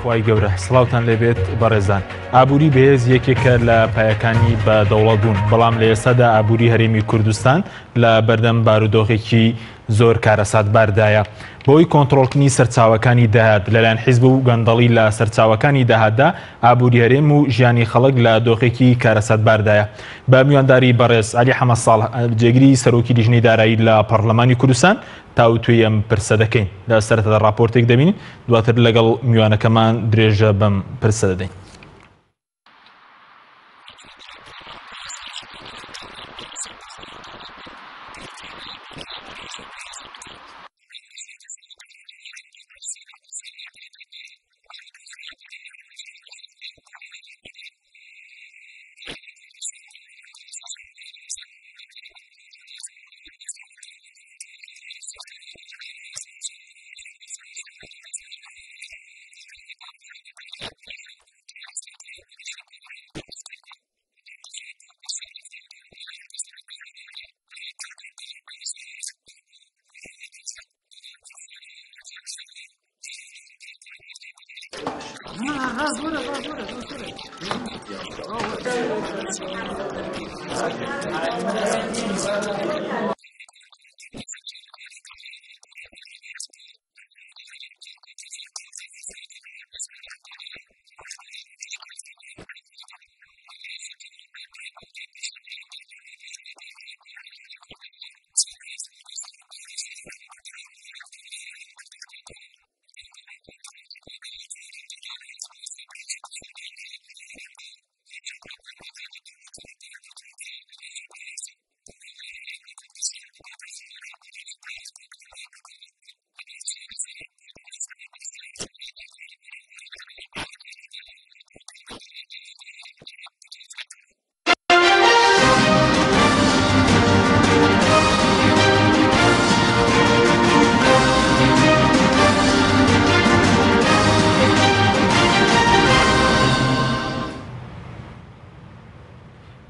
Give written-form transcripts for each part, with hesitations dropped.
خوای گەورە سڵاوتان لێبێت بەڕێزان. ئابووری بەهێز یەکێکە لە پایەکانی بە دەوڵەت بوون، بەڵام لە ئێستادا ئابووری هەرێمی کوردستان لە بەردەم بارودۆخێکی زۆر کارەساتباردایە. بەهۆی کۆنتڕۆڵکردنی سەرچاوەکانی داهات لەلایەن حیزب و گەندەڵی لە سەرچاوەکانی داهاتدا، ئابووری هەرێم و ژیانی خەڵک لە دۆخێکی کارەساتباردایە. بە میوانداری بەڕێز عەلی حەمە ساڵح، جێگری سەرۆکی لیژنەی دارایی لە پەڕلەمانی کوردستان، تاوتوێی ئەم پرسە دەکەین. لە سەرەتادا ڕاپۆرتێک دەبینین، دواتر لەگەڵ میوانەکەمان درێژە بەم پرسە دەدەین.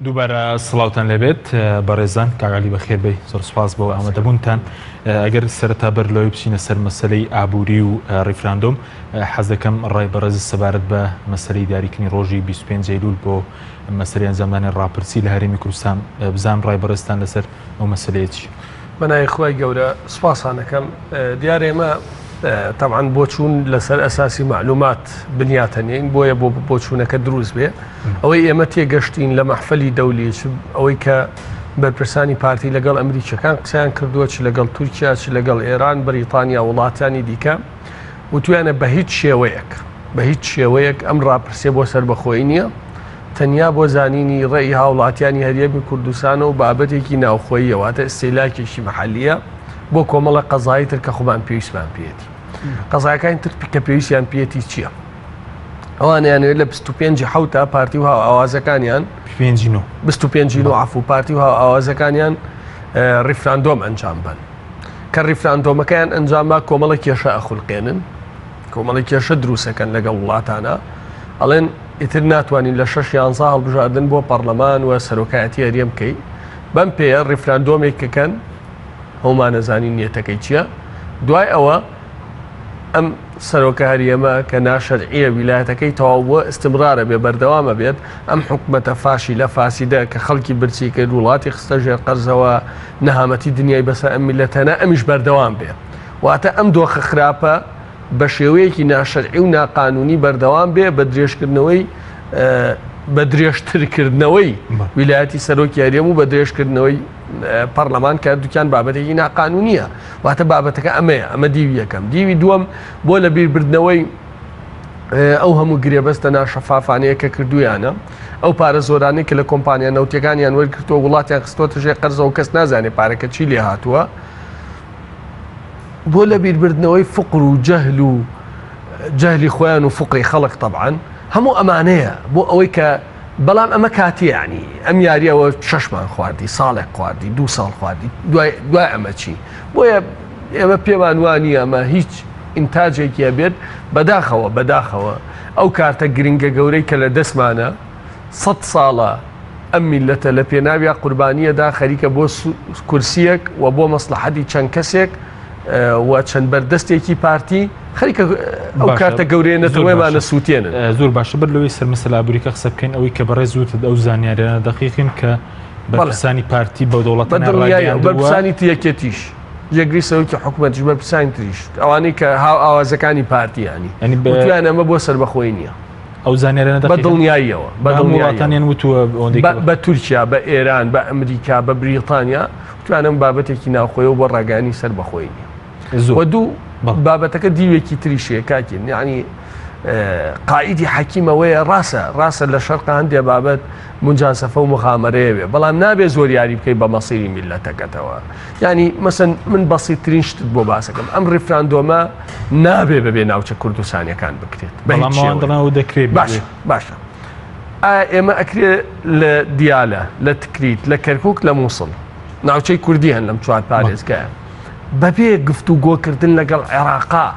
دووبارە سڵاوتان لێبێت بەڕێزان کاک عەلی بەخێر بێی زۆر سوپاس بۆ ئامادەبوونتان ئەگەر سەرەتا بەر لەوەی بچینە سەر مەسەلەی ئابووری و ڕیفراندۆم حەز دەکەم ڕای بەڕێز سەبارەت بە مەسەلەی دیاریکردنی ڕۆژی 25 ئەیلول بۆ مەسەلەی ئەنجامدانی ڕاپرسی لە هەرێمی کوردستان بزانم ڕای بەڕێزتان لەسەر ئەو مەسەلەیە چییە؟ بەناوی خوای گەورە سوپاستان ئەکەم دیارە ئێمە تەبعەن بۆچوون لەسەر ئەساسی مەعلومات بنیاتەنێین بۆیە بۆ بۆچوونەکە دروست بێ ئەوەی ئێمە تێگەشتین لە مەحفەلی دەولی چ ئەوەی کە بەرپرسانی پارتی لەگەڵ ئەمریکیەکان قسەیان کردووە چ لەگەڵ تورکیا چ لەگەڵ ئێران بەریتانیا وڵاتانی دیکە وتویانە بە هیچ شێوەیەک بە هیچ شێوەیەک ئەم ڕاپرسیە بۆ سەربەخۆیی نییە، تەنیا بۆ زانینی ڕەئی هاوڵاتیانی هەرێمی کوردستانە و بابەتێکی ناوخۆییە، واتە ئیستیهلاکێکی مەحەلییە بۆ کۆمەڵە قەزای تر کە خۆمان پێویستمان پێیەتی. قەزاکانی تر کە پێویستیان پێیەتی چییە؟ ئەوانیانەوێت لە 25 حوتا پارتی و هاوئاوازەکانیان 25 نۆ عفو پارتی و هاوئاوازەکانیان ڕیفراندۆم ئەنجام بن کە ڕیفراندۆمەکەیان ئەنجامدا کۆمەڵە کێشە ئەخولقێنن کۆمەڵی کێشە دروستەکەن لەگەڵ وڵاتانە ئەڵێن ئیتر ناتوانین لە شەش یانزا هەڵبژاردن بۆ پەرلەمان و سەرۆکایەتی هەرێم بکەی بەم پێیە ڕیفراندۆمێکەکەن هەمانەزانین نیەتەکەی چییە دوای ئەوە ئەم سەرۆکە هەرێمە کە ناشەرعیە ویلایەتەکەی تەواو بووە ئیستمرارە بێ بەردەوامە بێت ئەم حکومەتە فاشی لە فاسیدە کە خەڵکی برسی کرد وڵاتی خستە ژێر قەرزەوە نەهامەتی دنیای بەسەر ئەم میلەتەنە ئەمیش بەردەوام بێ واتە ئەم دۆخە خراپە بە شێوەیەکی ناشەرعی و ناقانونی بەردەوام بێ بە درێژکردنەوەی بە درێژترکردنەوەی ویلایەتی سەرۆکی هەرێم و بە درێژکردنەوەی پەرلەمان کە دوکیان بابەتێکی ناقانونیە واتە بابەتەکە ئەمەیە ئەمە دیوی یەکەم دیوی دووەم بۆ لە بیربردنەوەی ئەو هەموو گرێبەستە ناشەفافانەیە کە کردویانە ئەو پارە زۆرانەی کە لە کۆمپانیا نەوتەکانیان وەرگرتووە وڵاتیان خستۆتە ژێر قەرزەوە کەس نازانێت پارەکە چی لێ هاتووە بۆ لە بیربردنەوەی فقر و جەهل و جەهلی خۆیان و فقری خەڵک طبعاً هەموو ئەمانەیە بۆ ئەوەی کە بەڵام ئەمە کاتیە یانی ئەم یاریەوە شەشمان خواردی ساڵێک خواردی دو ساڵ خواردی دوای دوای ئەمە چی بۆیە ئێمە پێمان وانە ئەمە هیچ ئینتاجێکی هەبێت بەداخەوە بەداخەوە ئەو کارتە گرنگە گەورەی کە لە دەستمانە سە ساڵە ئەم میلەتە لە پێناویا قوربانیەدا خەریکە بۆ کورسیەک و بۆ مەسلحەتی چەند کەسێک و چەند بەردەستێکی پارتی. خەریکە ئەو کارتە گەورەیە نەتەوەیمانە سووتێنن. زۆر باشە بەر لەوەی سەر مەسەلە ئابووریەکە قسە بکەین ئەوەی کە بەڕێز وتت ئەو زانیاریانە دەقیقین کە بەرپرسانی پارتی بە دەوڵەتە بەرپرسانی یەکێتیش جێگری سەرۆکی حکومەتیش بەرپرسانی تریش ئەوانەی کە هاو ئاوازەکانی پارتی ینی وتویان ئەمە بۆ سەربەخۆی نییە. ئەو زانیارانە بە دڵنیاییەوە بە وڵاتانیان وتووە بە تورکیا بە ئێران بە ئەمریکا بە بریتانیا وتوانم بابەتێکی ناوخۆی و بۆ ڕاگەیانی سەربەخۆی نییە. و دوو بابەتەکە دیوێکی تریشەیە کاکین یعنی قائیدی حەکیمەوەیە ڕاستە ڕاستە لە شەرقە هەندێ بابەت مجازەفە و مغامەرەیەوێ بەڵام نابێ زۆر یاری بکەی بە مەسیری میلەتەکەتەوە ینی مەسن من بەسیترین شتت بۆ باسەکەم ئەم ڕیفراندۆمە نابێ بەبێ ناوچە کوردستانیەکان بکرێت بەڵام دەکرێت باش باشە ئایا ئێمە ئەکرێ لە دیالە لە تکریت لە کەرکک لە مووسڵ ناوچەی کوردی هەن لەم چوار پارێزگایە بەبێ گفتوگۆکردن لەگەڵ عێراقا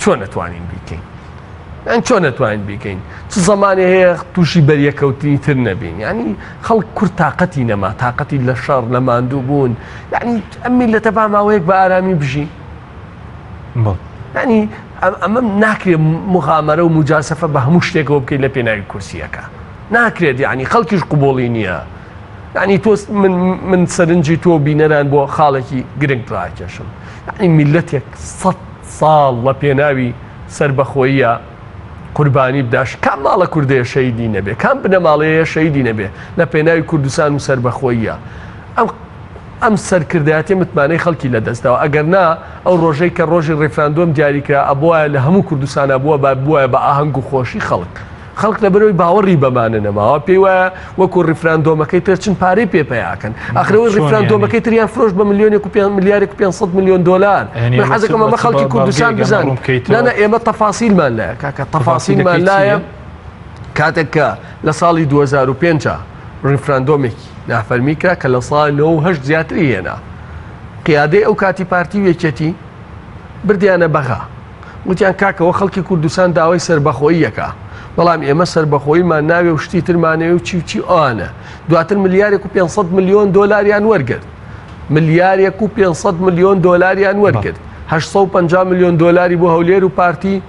چۆن ئەتوانین بیکەین؟ یان چۆن ئەتوانین بیکەین؟ چ زەمانێ هەیە تووشی بەریەکەوتنی تر نەبین؟ یعنی خەڵک کورد تاقەتی نەما، تاقەتی لە شەڕ، لە ماندوو بوون، یعنی ئەم میللەتە با ماوەیەک بە ئارامی بژی. یعنی ئەمە ناکرێت مغامەرە و مجازەفە بە هەموو شتێکەوە بکەیت لە پێناوی کورسیەکە. ناکرێت یعنی خەڵکیش قبوڵی نییە. یانی تۆ من من سەرنجی تۆ بینەران بۆ خاڵێکی گرنگ ڕاکێشم یعنی میلەتێک سە ساڵ لە پێناوی سربەخۆیە قوربانی بداش کام ماڵە کوردەیە شەیدی نەبێ کام بنەماڵەیە شەیدی نەبێ لە پێناوی کوردستان و سربەخۆیە ئەم ئەم سەرکردایەتی متمانەی خەڵکی لەدەستداوە ئەگەر نا ئەو ڕۆژەی کە ڕۆژی ڕیفراندۆم دیاریکرا ئەبواە لە هەموو کوردستانە بووە بە بووە بە ئاهەنگ و خۆشی خەڵک خەڵک لەبەرئەوەی باوەڕی بەمانە نەماوە پێی وایە وەکو ڕیفراندۆمەکەی تر چن پارەی پێ پەیاکەن ئەخرەوەی ڕیفراندۆمەکەی تریان فرۆشت بە ملیۆنێک و ملیارێک و 500 میلیۆن دلار من حەزەکەم ئەمە خەڵکی کوردستان بزان نانا ئێمە تەفاسیلمان لایە کاکە تەفاسیلمان لایە کاتێک کە لە ساڵی 2005 ڕیفراندۆمێکی نافەرمی کرا کە لە ساڵ 98 زیاتری هێنا قیادەی ئەو کاتی پارتی و یەکێتی بردیانە بەغا وتیان کاکە وە خەڵکی کوردستان داوای سەربەخۆیی ئەکا بەڵام ئێمە سەربەخۆییمان ناوێ و شتی ترمانەوێ و چی و چی ئەوانە دواتر ملیارێک و 500 ملیۆن دۆلاریان وەرگرت ملیارێک و 500 ملیۆن دۆلاریان وەرگرت 850 ملیۆن دۆلاری بۆ هەولێر و پارتی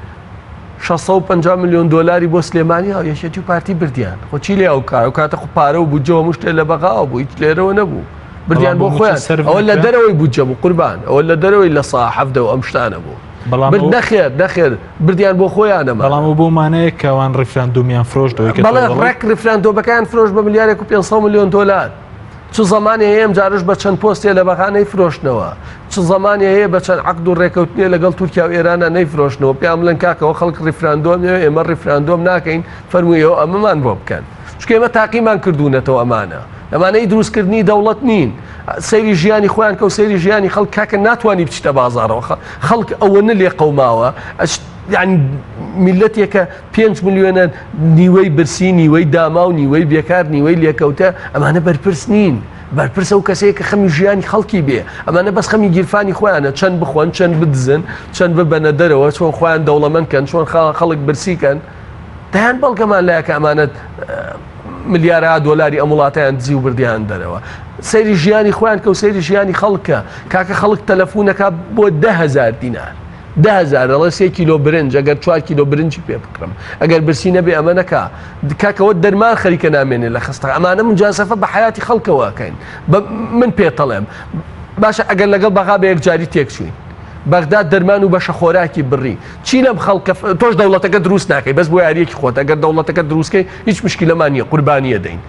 650 ملیۆن دۆلاری بۆ سلێمانی و یەکێتی و پارتی بردیان خۆ چی لێ ئەو کار ئەو کاتە خۆ پارە و بودجە و هەموو شتێ لە بەغاوە بوو هیچ لێرەوە نەبوو بردیان بۆ خۆیان ئەوە لە دەرەوەی بودجە بوو قوربان ئەوە لە دەرەوەی لە سا حەڤدە و ئەم شتانە بوو بەڵام برد نەخێر نەخێر بردیان بۆ خۆیانە بەڵام بۆ مانەیە کەوان ڕیفراندۆمیان فرۆشت ئەوەی کە بەڵێ ڕێک ڕیفراندۆمەکەیان فرۆشت بە ملیارێک و 500 ملیۆن دۆلار چ زەمانێ هەیە ئەم جارش بە چەند پۆستێ لە بەغا نەیفرۆشتنەوە چ زەمانێ هەیە بە چەند عەقد و ڕێکەوتنێ لەگەڵ تورکیا و ئێرانە نەیفرۆشتنەوە پێیان بڵێن کاکەوە خەڵک ڕیفراندۆم ئێمە ڕیفراندۆم ناکەین فەرموویەوە ئەمەمان بۆ بکەن چونکە ئێمە تاقیمان کردوونەتەوە ئەمانە ئەمانە ئی دروستکردنی دەوڵەت نین سەیری ژیانی خۆیان کە و سەیری ژیانی خەڵک کاکە ناتوانانی بچیتە بازارەوە خەڵک ئەوەنە لێ قەوماوە یعنی میلەتێکە 5 ملیۆنە نیوەی برسی نیوەی داما و نیوەی بێکار نیوەی لێکەوتە ئەمانە بەرپرس نین بەرپرسە و کەسەیە کە خەمی ژیانی خەڵکی بێ ئەمانە بەس خەمی گیرفانی خۆیانە چەند بخۆن چەند بدزن چەند ببەنە دەرەوە چۆن خۆیان دەوڵەمەند کەن چۆن خەڵک برسی کەن دەیان بەڵگەمان لایە کە ئەمانە ملیارەها دۆلاری ئەم وڵاتیان دزی و بردیان دەرەوە سەیری ژیانی خۆیان کە و سەیری ژیانی خەڵکە کاکە خەڵک تەلەفۆنەکە بۆ دههزار دینار دههزار دەڵێ سێ کیلۆ برنج ئەگەر چوار کیلۆ برنجی پێ بکڕم ئەگەر برسی نەبێ ئەمە نەکا کاکەوە دەرمان خەریکە نامێنێ لە خستە ئەمانە مجازەفە بە حیاتی خەڵکەوە ئەکەین من پێتەڵێم باشە ئەگەر لەگەڵ بەغا بە یەکجاری تێکچوین بەغدا دەرمان و بەشە خۆراکی بڕی چی لەم خەڵکە تۆش دەوڵەتەکە دروست ناکەی بەس بۆ یاریەکی خۆت ئەگەر دەوڵەتەکە دروستکەی هیچ مشکلەمان نییە قوربانیە دەین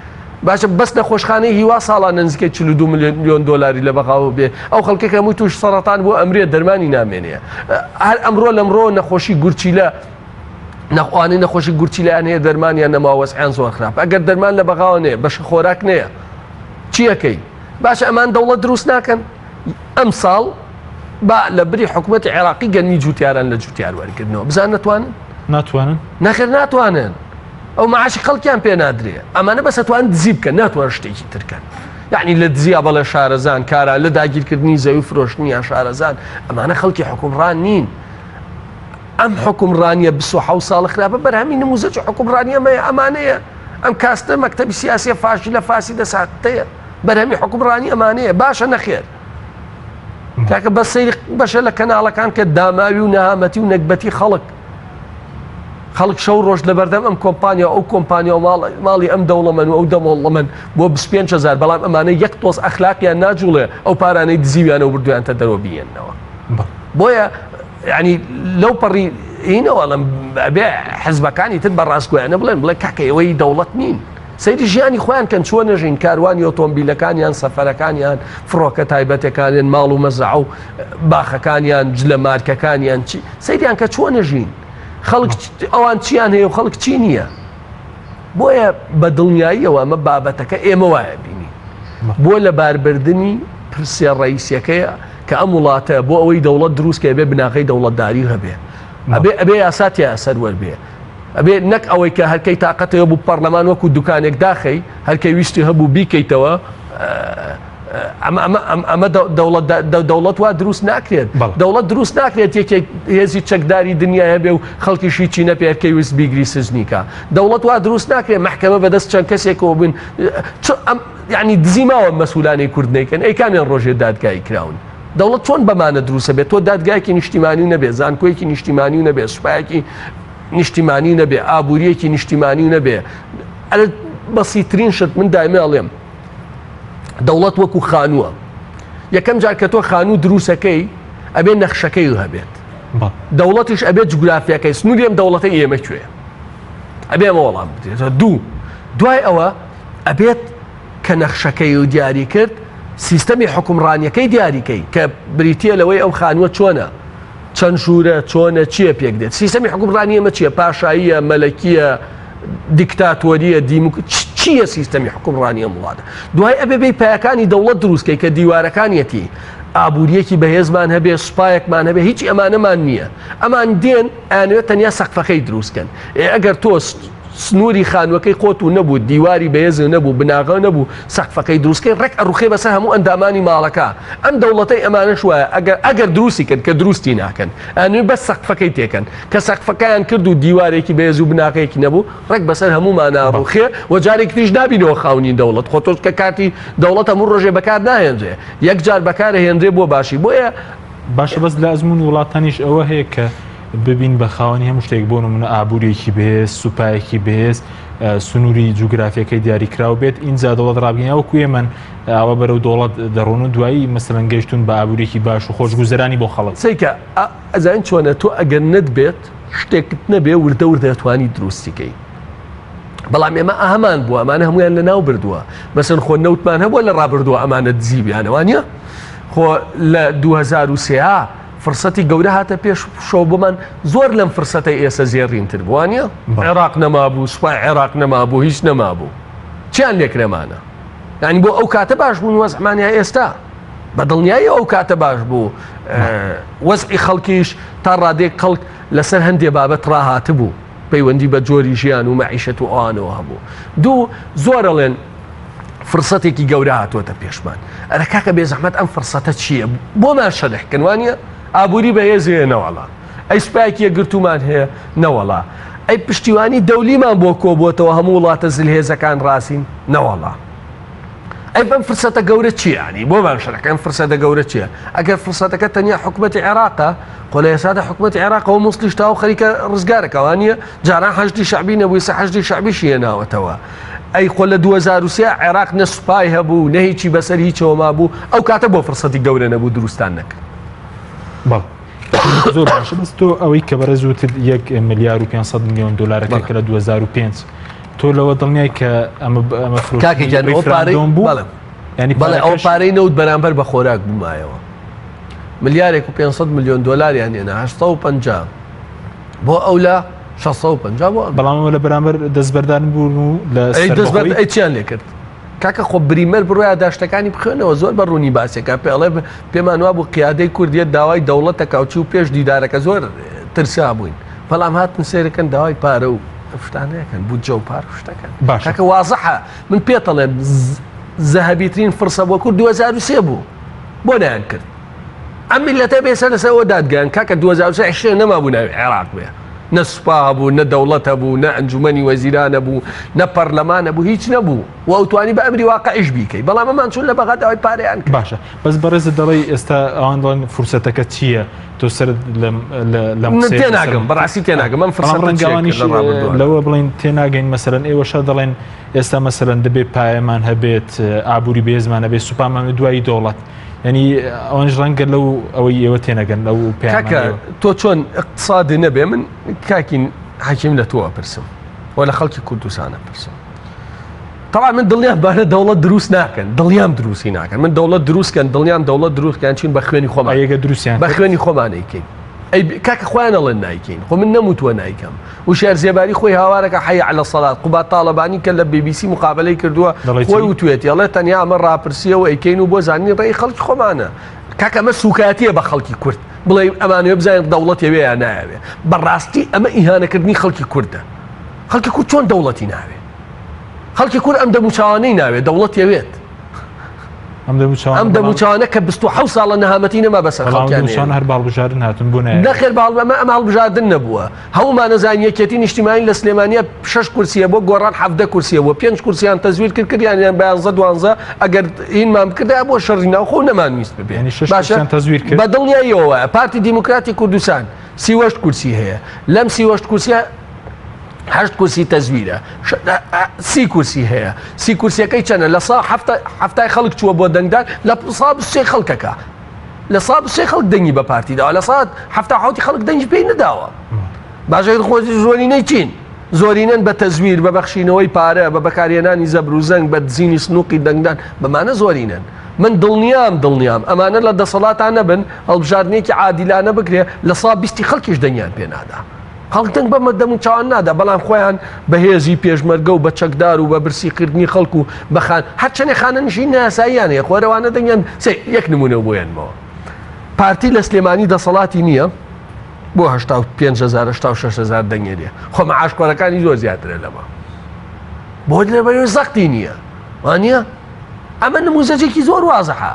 باشە بەس نەخۆشخانەی هیوا ساڵانە نزیکەی 42 ملیۆن دۆلاری لە بەغاوە بێ ئەو خەڵکێک هەمووی توش سەرەتان بۆ ئەمرێ دەرمانی نامێنێ هەر ئەمڕۆ لەمڕۆ نەخۆشی گورچیلە نەخوانی نەخۆشی گورچیلیان هەیە دەرمانیان نەما وەزعیان زۆر خراپ ئەگەر دەرمان لە بەغاوە نەیە بەشە خۆراک نەیە چیەکەی باشە ئەمان دەوڵەت دروست ناکەن ئەمساڵ با لە بری حکوومەتی عێراقی گەنمی جوتیاران لە جوتیار وەرگرنەوە بزان نەتوانن ناتوانن نەخێر ناتوانن ئەو معاشی خەڵکیان پێ نادرێ ئەمانە بەس ئەتوان دزی بکەن ناتوان شتێکی ترکەن یعنی لە دزیا بەڵێ شارەزان کارا لە داگیرکردنی زەوی فرۆشتنیان شارەزان ئەمانە خەڵکی حکومڕان نین ئەم حکومڕانیە 26 ساڵە خراپە بەرهەمی نموزەج حکومڕانی ئەمەیە ئەمانەیە ئەم کاستە مەکتەبی سیاسیە فاشلە فاسی دەساتەیە بەرهەمی حوکمڕانی ئەمانەیە باشە نەخێر. کاکە بە سەیری بەشە لە کەناڵەکان کە داماوی و نەهامەتی و نەگبەتی خەڵک خەڵک شەو ڕۆژ لەبەردەم ئەم کۆمپانیا ئەو کۆمپانیا و ماڵی ئەم دەوڵەمەن و ئەو دەوڵەمەن بۆ 25 هەزار، بەڵام ئەمانە یەک تۆز ئەخلاقیان ناجوڵێ ئەو پارانەی دزیویانە و بردویانتە دەرەوە بیێننەوە. بۆیە ینی لەو پەڕی هینەوە ئەڵێم ئەبێ حزبەکانی تر بە ڕاستگۆیانە بڵێن بڵێ کاکە ئێوەی دەوڵەت نین. سەیری ژیانی خۆیان کەن چۆن نەژین، کاروانی ئۆتۆمبیلەکانیان، سەفەرەکانیان، فڕۆکە تایبەتەکانیان، ماڵ و مەزرەعە و باخەکانیان، جلە مارکەکانیان، چی سەیریان کە چۆن نەژین، خەڵک ئەوان چیان هەیە و خەڵک چی نییە. بۆیە بە دڵنیاییەوە ئەمە بابەتەکە ئێمە وایە بینی بۆ لەباربردنی پرسیە ڕئیسیەکەیە کە ئەم وڵاتە بۆ ئەوەی دەوڵەت دروست کە بێ بناغەی دەوڵەتداری هەبێ ئەبێ ئەبێ یاسا تیا سەروەر بێ ئەبێ نەک ئەوەی کە هەرکەی تاقەتەوە بوو پەرلەمان وەکو دوکانێک داخەی هەرکەی ویستی هەبوو بیکەیتەوە ئەمە دەوڵەت وا دروست ناکرێت دەوڵەت دروست ناکرێت یەکێک هێزی چەکداری دنیا هەبێ و خەڵکیش هیچی نەپێ هەرکەی ویست بیگری سزنیکە دەوڵەت وا دروست ناکرێت محکمە بەدەست چەند کەسێکەوە بن یعنی دزی ماوە مەسولانی کورد نیکەن ئەی کامیان ڕۆژێ دادگایی کراون دەوڵەت چۆن بەمانە دروستە بێت تۆ دادگایەکی نیشتیمانی و نەبێ زانکۆیەکی نیشتیمانی و نەبێ سوپایەکی نیشتیمانی و نەبێ ئابووریەکی نیشتیمانی و نەبێ ئەرە بەسیترین شت من دایمە ئەڵێم دەوڵەت وەکو خانووە یەکەم جار کە تۆ خانوو دروستەکەی ئەبێ نەخشەکەی هەبێت دەوڵەتیش ئەبێت جوگرافیاکەی سنووری ئەم دەوڵەتەی ئێمە کوێ ئەبێ ئەمە وەڵام بدرێتەوە دوو دوای ئەوە ئەبێت کە نەخشەکەی و دیاری کرد سیستەمی حکومڕانیەکەی دیاریکەی کە بریتە لەوەی ئەو خانووە چۆنە چەند ژوورە چۆنە چییە پێک دێت سیستەمی حکومڕانی ئەمە چییە پاشاییە مەلەکیە دیکتاتۆریە دیموک چییە سیستەمی حکومڕانی ئەم وڵاتە دوای ئەبێ بێی پایەکانی دەوڵەت دروستکەی کە دیوارەکانیەتی ئابووریەکی بەهێزمان هەبێ سوپایەکمان هەبێ هیچ ئەمانەمان نییە ئەمان دێن ئەیانەوێت تەنیا سەقفەکەی دروستکەن ئێ ئەگەر تۆ سنووری خانووەکەی خۆت و نەبوو دیواری بەهێز نەبوو بناغە نەبوو سەقفەکەی دروستکەی ڕێک ئەڕوخێ بەسەر هەموو ئەندامانی ماڵەکە ئەم دەوڵەتەی ئەمانەش وایە ئەگەر ئەگەر دروستی کەن کە دروستی ناکەن ئەنوێ بەس سەقفەکەی تێکەن کە سەقفەکەیان کرد و دیوارێکی بەهێز و بناغەیەکی نەبوو ڕێک بەسەر هەموومانا ڕوخێ و جارێکی تریش نابینەوە خاونی دەوڵەت خۆ تۆ کە کارتی دەوڵەت هەموو ڕۆژێ بەکار ناهێنرێ یەک جار بەکارهێنرێ بۆ باشی بۆیە باشە بەس لە ئەزموونی وڵاتانیش ئەوە هەیە کە ببین بە خاوەنی هەموو شتێک بۆ نمونە ئابووریەکی بەهێز سوپایەکی بەهێز سنووری جوگرافیەکەی دیاریکراو بێت ئینجا دەوڵەت ڕابگەین وەکو ئێمەن ئاوا بەرەو دەوڵەت دەڕۆن و دوایی مەسەلەن گەیشتون بە ئابووریەکی باش و خۆشگوزەرانی بۆ خەڵک. سەیکە ئەزانین چۆنە تۆ ئەگەر نەت بێت شتێکت نەبێ وردە وردە ئەتوانی دروستی کەی بەڵام ئێمە ئەهمان بووە ئەمانە هەمویان لە ناو بردووە مەسەن خۆ نەوتمان هەبووە لە ڕابردووە ئەمانە دزیویانەوە نییە خۆ لە 2023 فرسەتی گەورە هاتە پێش شەو بۆمان زۆر لەم فرسەتەی ئێسە زێڕینتر بوو وانە عێراق نەمابوو سوپای عێراق نەمابوو هیچ نەمابوو چیان لێکرێمانە یعنی بۆ ئەو کاتە باش بوون وەزعمان یا ئێستا بە دڵنیایی ئەو کاتە باش بوو وەزعی خەڵکیش تا ڕادێک خەڵک لەسەر هەندێ بابەت ڕاهاتبوو پەیوەندی بە جۆری ژیان و مەعیشەت و ئەوانەوە هەبوو دوو زۆر ئەڵێن فرسەتێکی گەورە هاتووەتە پێشمان ئەرە کاکە بێزەحمەت ئەم فرسەتە چییە بۆمان شەرح کەن وانە ئابووری بەهێز هەیە نەوەڵا ئەی سوپایەکی یەکگرتوومان هەیە نەوەڵا ئەی پشتیوانی دەولیمان بۆ کۆبووەتەوە هەموو وڵاتە زلهێزەکان ڕاستین نەوەڵا ئەی بەم فرسەتە گەورە چییە ینی بۆمان شەرح کەن فرسەتە گەورە چییە ئەگەر فرسەتەکە تەنیا حکوومەتی عێراقە خۆ لە ئێستادا حکوومەتی عێراقەوە مووسڵیش تاو خەریکە ڕزگارەکە وانە جاران حەشدی شەعبی نەبوو ئێستا حەشدی شەعبیشی هێناوەتەوە ئەی خۆ لە 2023 عێراق نە سوپای هەبوو نە هیچی بەسەر هیچەوە مابوو ئەو کاتە بۆ فرسەتی گەورە نەبوو دروستان نەکرد بەڵێ زۆر باشە بەس تۆ ئەوەی کە بەڕێز وتت 1 ملیار و 500 میلیۆن دلارەکە کە لە 2005 تۆ لەوە دڵنیای کە ئەمە ئەمە کاکە گیان ئەوە پارەی بوو بەڵێ ینی بەڵێ ئەو پارەکەش پارەی نەوت بەرامبەر بە خۆراک بوومایەوە ملیارێک و 500 میلیۆن دۆلاریان هێنا 850 بۆ ئەولا 650 بۆ ئەم بەڵام ئەوە لە بەرامبەر دەستبەردار بوون و لە ئەی دەستبەر سەربەخۆی ئەی چیان لێ کرد کاکە خۆ بریمەر بڕۆ یاداشتەکانی بخوێنەوە زۆر بە ڕوونی باسێکە پێ ئەڵێ پێمان وابوو قیادەی کوردیت داوای دەوڵەتە کاوچی و پێش دیدارەکە زۆر ترسا بووین بەڵام هاتن سێرەکەن داوای پارە و شتانەکەن بودجە و پار شتەکەن باشە. کاکە وازحە من پێتەڵێم زەهەبیترین فرسە بۆ کورد 2003 بوو بۆ نایان کرد ئەم میلەتە بێسە لەسەر ئەوە دادگایان کاکە 2003 شتێ نەمابوو ناوی عێراق بێ. نە سوپا هەبوو، نە دەوڵەت هەبوو، نە ئەنجومەنی وەزیران هەبوو، نە پەرلەمان هەبوو، هیچ نەبوو و ئەوتوانی بە ئەمری واقعیش بیکەی، بەڵام ئەمان چوون لە بەغا داوای پارەیان کرد. باشە بەس بەڕێزت دەڵێی ئێستا ئەوان دەڵێن فرسەتەکە چییە؟ تۆ سەرت لەم لەم قسەیە تێناگەم، بەڕاستی تێناگەم ئەم فرسەتە ڕەنگە چییە ئەوانیش لە ڕابردووە. لەوە بڵێن تێناگەین، مەسەلەن ئێوەشە دەڵێن ئێستا مەسەلەن دەبێ پایەمان هەبێت، ئابووری بەهێزمان هەبێت، سوپامان هەبێت، دوایی دەوڵەت. یعنی ئەوانش ڕەنگە لەو ئەوەی ئێوە تێنەگەن لەو کاکە تۆ چۆن اقتصادی نەبێ من کاکین حەکیم لە تۆ ئەپرسم و لە خەڵکی کوردستان ئەپرسم طبعا من دڵنیام بارە دەوڵەت دروست ناکەن دڵنیام دروستی ناکەن من دەوڵەت دروستکەن دڵنیام دەوڵەت دروستکەن چین بە خوێنی خۆمان یەکە دروستیان بە خوێنی خۆمان ئەیکەین ئەی کاکە خۆیان ئەڵێن نایکەین خۆ من نەموتووە نایکەم وشیار زێباری خۆی هاوارەکە حەی عەلە سەڵات قوباد تاڵەبانی کە لە بی بی سی مقابلەی کردووە خۆی وتوێتی ئەڵێ تەنیا ئەمە ڕاپرسیە و ئەیکەین و بۆ زانینی ڕێی خەڵکی خۆمانە کاکە ئەمە سوکایەتیە بە خەڵکی کورد بڵێ ئەمانەوێ بزانین دەوڵەت یەوێ یا نایەوێ بەڕاستی ئەمە ئیهانەکردنی خەڵکی کوردە خەڵکی کورد چۆن دەوڵەتی ناوێ خەڵکی کورد ئەم دەموچاوانەی ناوێ دەوڵەت یەوێت ئەم دەموچاوانە کە 27 ساڵە نەهامەتی نەما بەسەر خەڵکیان هەر باڵبژاردن هاتن بوون نەخێر باڵ ئەمە ئەم هەڵبژاردن نەبووە هەموومان ئەزانین یەکێتی نیشتیمانی لە سلێمانیە شەش کورسیە بۆ گۆڕان 17 کورسیە بووە پێنج کورسیان تەزویر کرد کردیانیان بە یانزە دوانزە ئەگەر هینمان بکردایە بۆ شەڕی ناوخۆ نەمانویست ببێ یعنی شەش باشە کورسیان تەزویر کرد بە دڵنیاییەوە وایە پارتی دیموکراتی کوردستان 38 کورسی هەیە لەم 38 کورسیە هەشت کورسی تەزویرە سی کورسی هەیە سی کورسیەکەی چەنە لە سا هەفتای خەڵک چووە بۆ دەنگدان لە سا سێ خەڵکەکە لە سا سێ خەڵک دەنگی بە پارتی داوە لە سات هەفتا حوتی خەڵک دەنگی پێی نەداوە باشە خۆزی زۆرینەی چین زۆرینەن بە تەزویر بە بەخشینەوەی پارە بە بەکارهێنانی زەبر و زەنگ بە دزینی سنووقی دەنگدان بەمانە زۆرینەن من دڵنیام دڵنیام ئەمانە لە دەسەڵاتان نەبن هەڵبژاردنێکی عادیلانە بکرێ لە سا بیستی خەڵکیش دەنگیان پێ نادا خەڵک دەنگ بەمە دەم و چاوان نادا بەڵام خۆیان بە هێزی پێشمەرگە و بە چەکدار و بە برسیکردنی خەڵک و بە خان هەرچەنێ خانەنشین نایاساییان هەیە خۆرەوانە دەنگیان سێ یەک نمونە بۆ یەنمەوە پارتی لە سلێمانی دەسەڵاتی نییە بۆ 85 هزار 86 هزار دەنگێ لێ خۆ مەعاشخۆرەکانی زۆر زیاترە لەمە بۆ لەبەرەوەی زەختی نییە وانە ئەمە نموزەجێکی زۆر وازحە.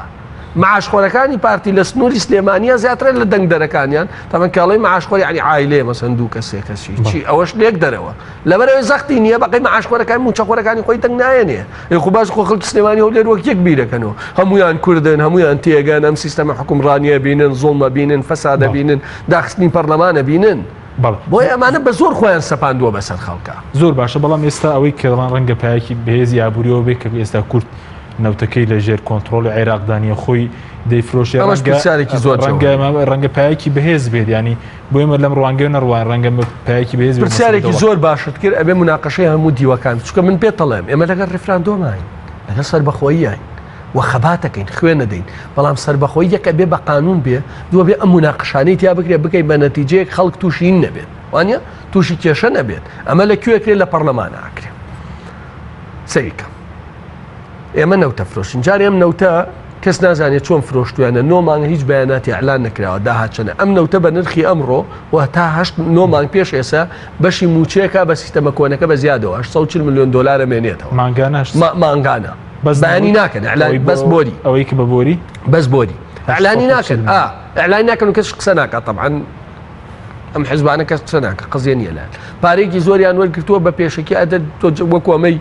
معاشخۆرەکانی پارتی لە سنووری سلێمانیا زیاترە لە دەنگدەرەکانیان تەمەن کاڵی معاشخۆری ینی عیلەیە مەسەن دوو کەسێ کەسی چی ئەوەش لێک دەرەوە لەبەرەوەی زەختی نییە بەقی معاشخۆرەکان موچەخۆرەکانی خۆی دەنگ نایەنێ خو باش خۆ خەڵکی سلێمانی هەولێر وەک یەک بیرەکەنەوە هەمویان کوردن هەمویان تێگەن ئەم سیستەمە حکومڕانیە بینن زوڵمە بینن فەسادە بینن داخستنی پەرلەمانە بینن بۆیە ئەمانە بە زۆر خۆیان سەپاندووە بەسەر خەڵکا. زۆر باشە بەڵام ئێستا ئەوەی کە دەڵێن ڕەنگە پایەکی بەهێزی ئابووریەوە بێت کە ئێستا کورد نەوتەکەی لە ژێر کۆنتڕۆڵی عێراقدا نییە خۆی دەیفرۆشێ ئەمەش ڕەنگە پرسیارێکی زۆر ڕەنگە جەوهەریە. ڕەنگە پایەکی بەهێز بێت ینی بۆ ئێمە لەم ڕوانگەیە نەڕوان ڕەنگە پایەکی بەهێز بێت مەسەلەی پرسیارێکی دەوڵەت. زۆر باشت کرد ئەبێ مناقەشەی هەموو دیوەکان چونکە من پێت دەڵێم ئێمە لەگەڵ ڕیفراندۆماین لەگەڵ سەربەخۆییاین و خەباتەکەین خوێن ئەدەین بەڵام سەربەخۆیی یەک ئەبێ بە قانون بێ دوو ئەبێ ئەم موناقەشانەی تیا بکرێ بکەی بە نەتیجەیەک خەڵک تووشی هین نەبێت وانە تووشی کێشە نەبێت ئەمە لە کوێ کرێ لە پەرلەمانە ئەکرێ سەیرکە ئێمە نەوتە فرۆشین جارێ ئەم نەوتە کەس نازانێت چۆن فرۆشتویانە نۆ مانگ هیچ بەیاناتی ئەعلان نەکراوە داهات چەنە ئەم نەوتە بە نرخی ئەمڕۆ و تا هەشت نۆ مانگ پێش ئێسا بەشی موچەیەکە بە سیستەمە کۆنەکە بە زیادەوە 840 میلیۆن دلار مێنێتەوە مانگانە مانگانە بەس بەیانی ناکەن ئەعلان بەس بۆری ئەوەی کە بە بۆری بەس بۆری ئەعلانی ناکەن ئا ئەعلانی ناکەن و کەس قسە ناکات طبعا ئەم حزبانە کەس قسە ناکە قزیە نییە لایەن پارێکی زۆریان وەرگرتووە بە پێشەکی ئەدە تۆ وەکو ئەمەی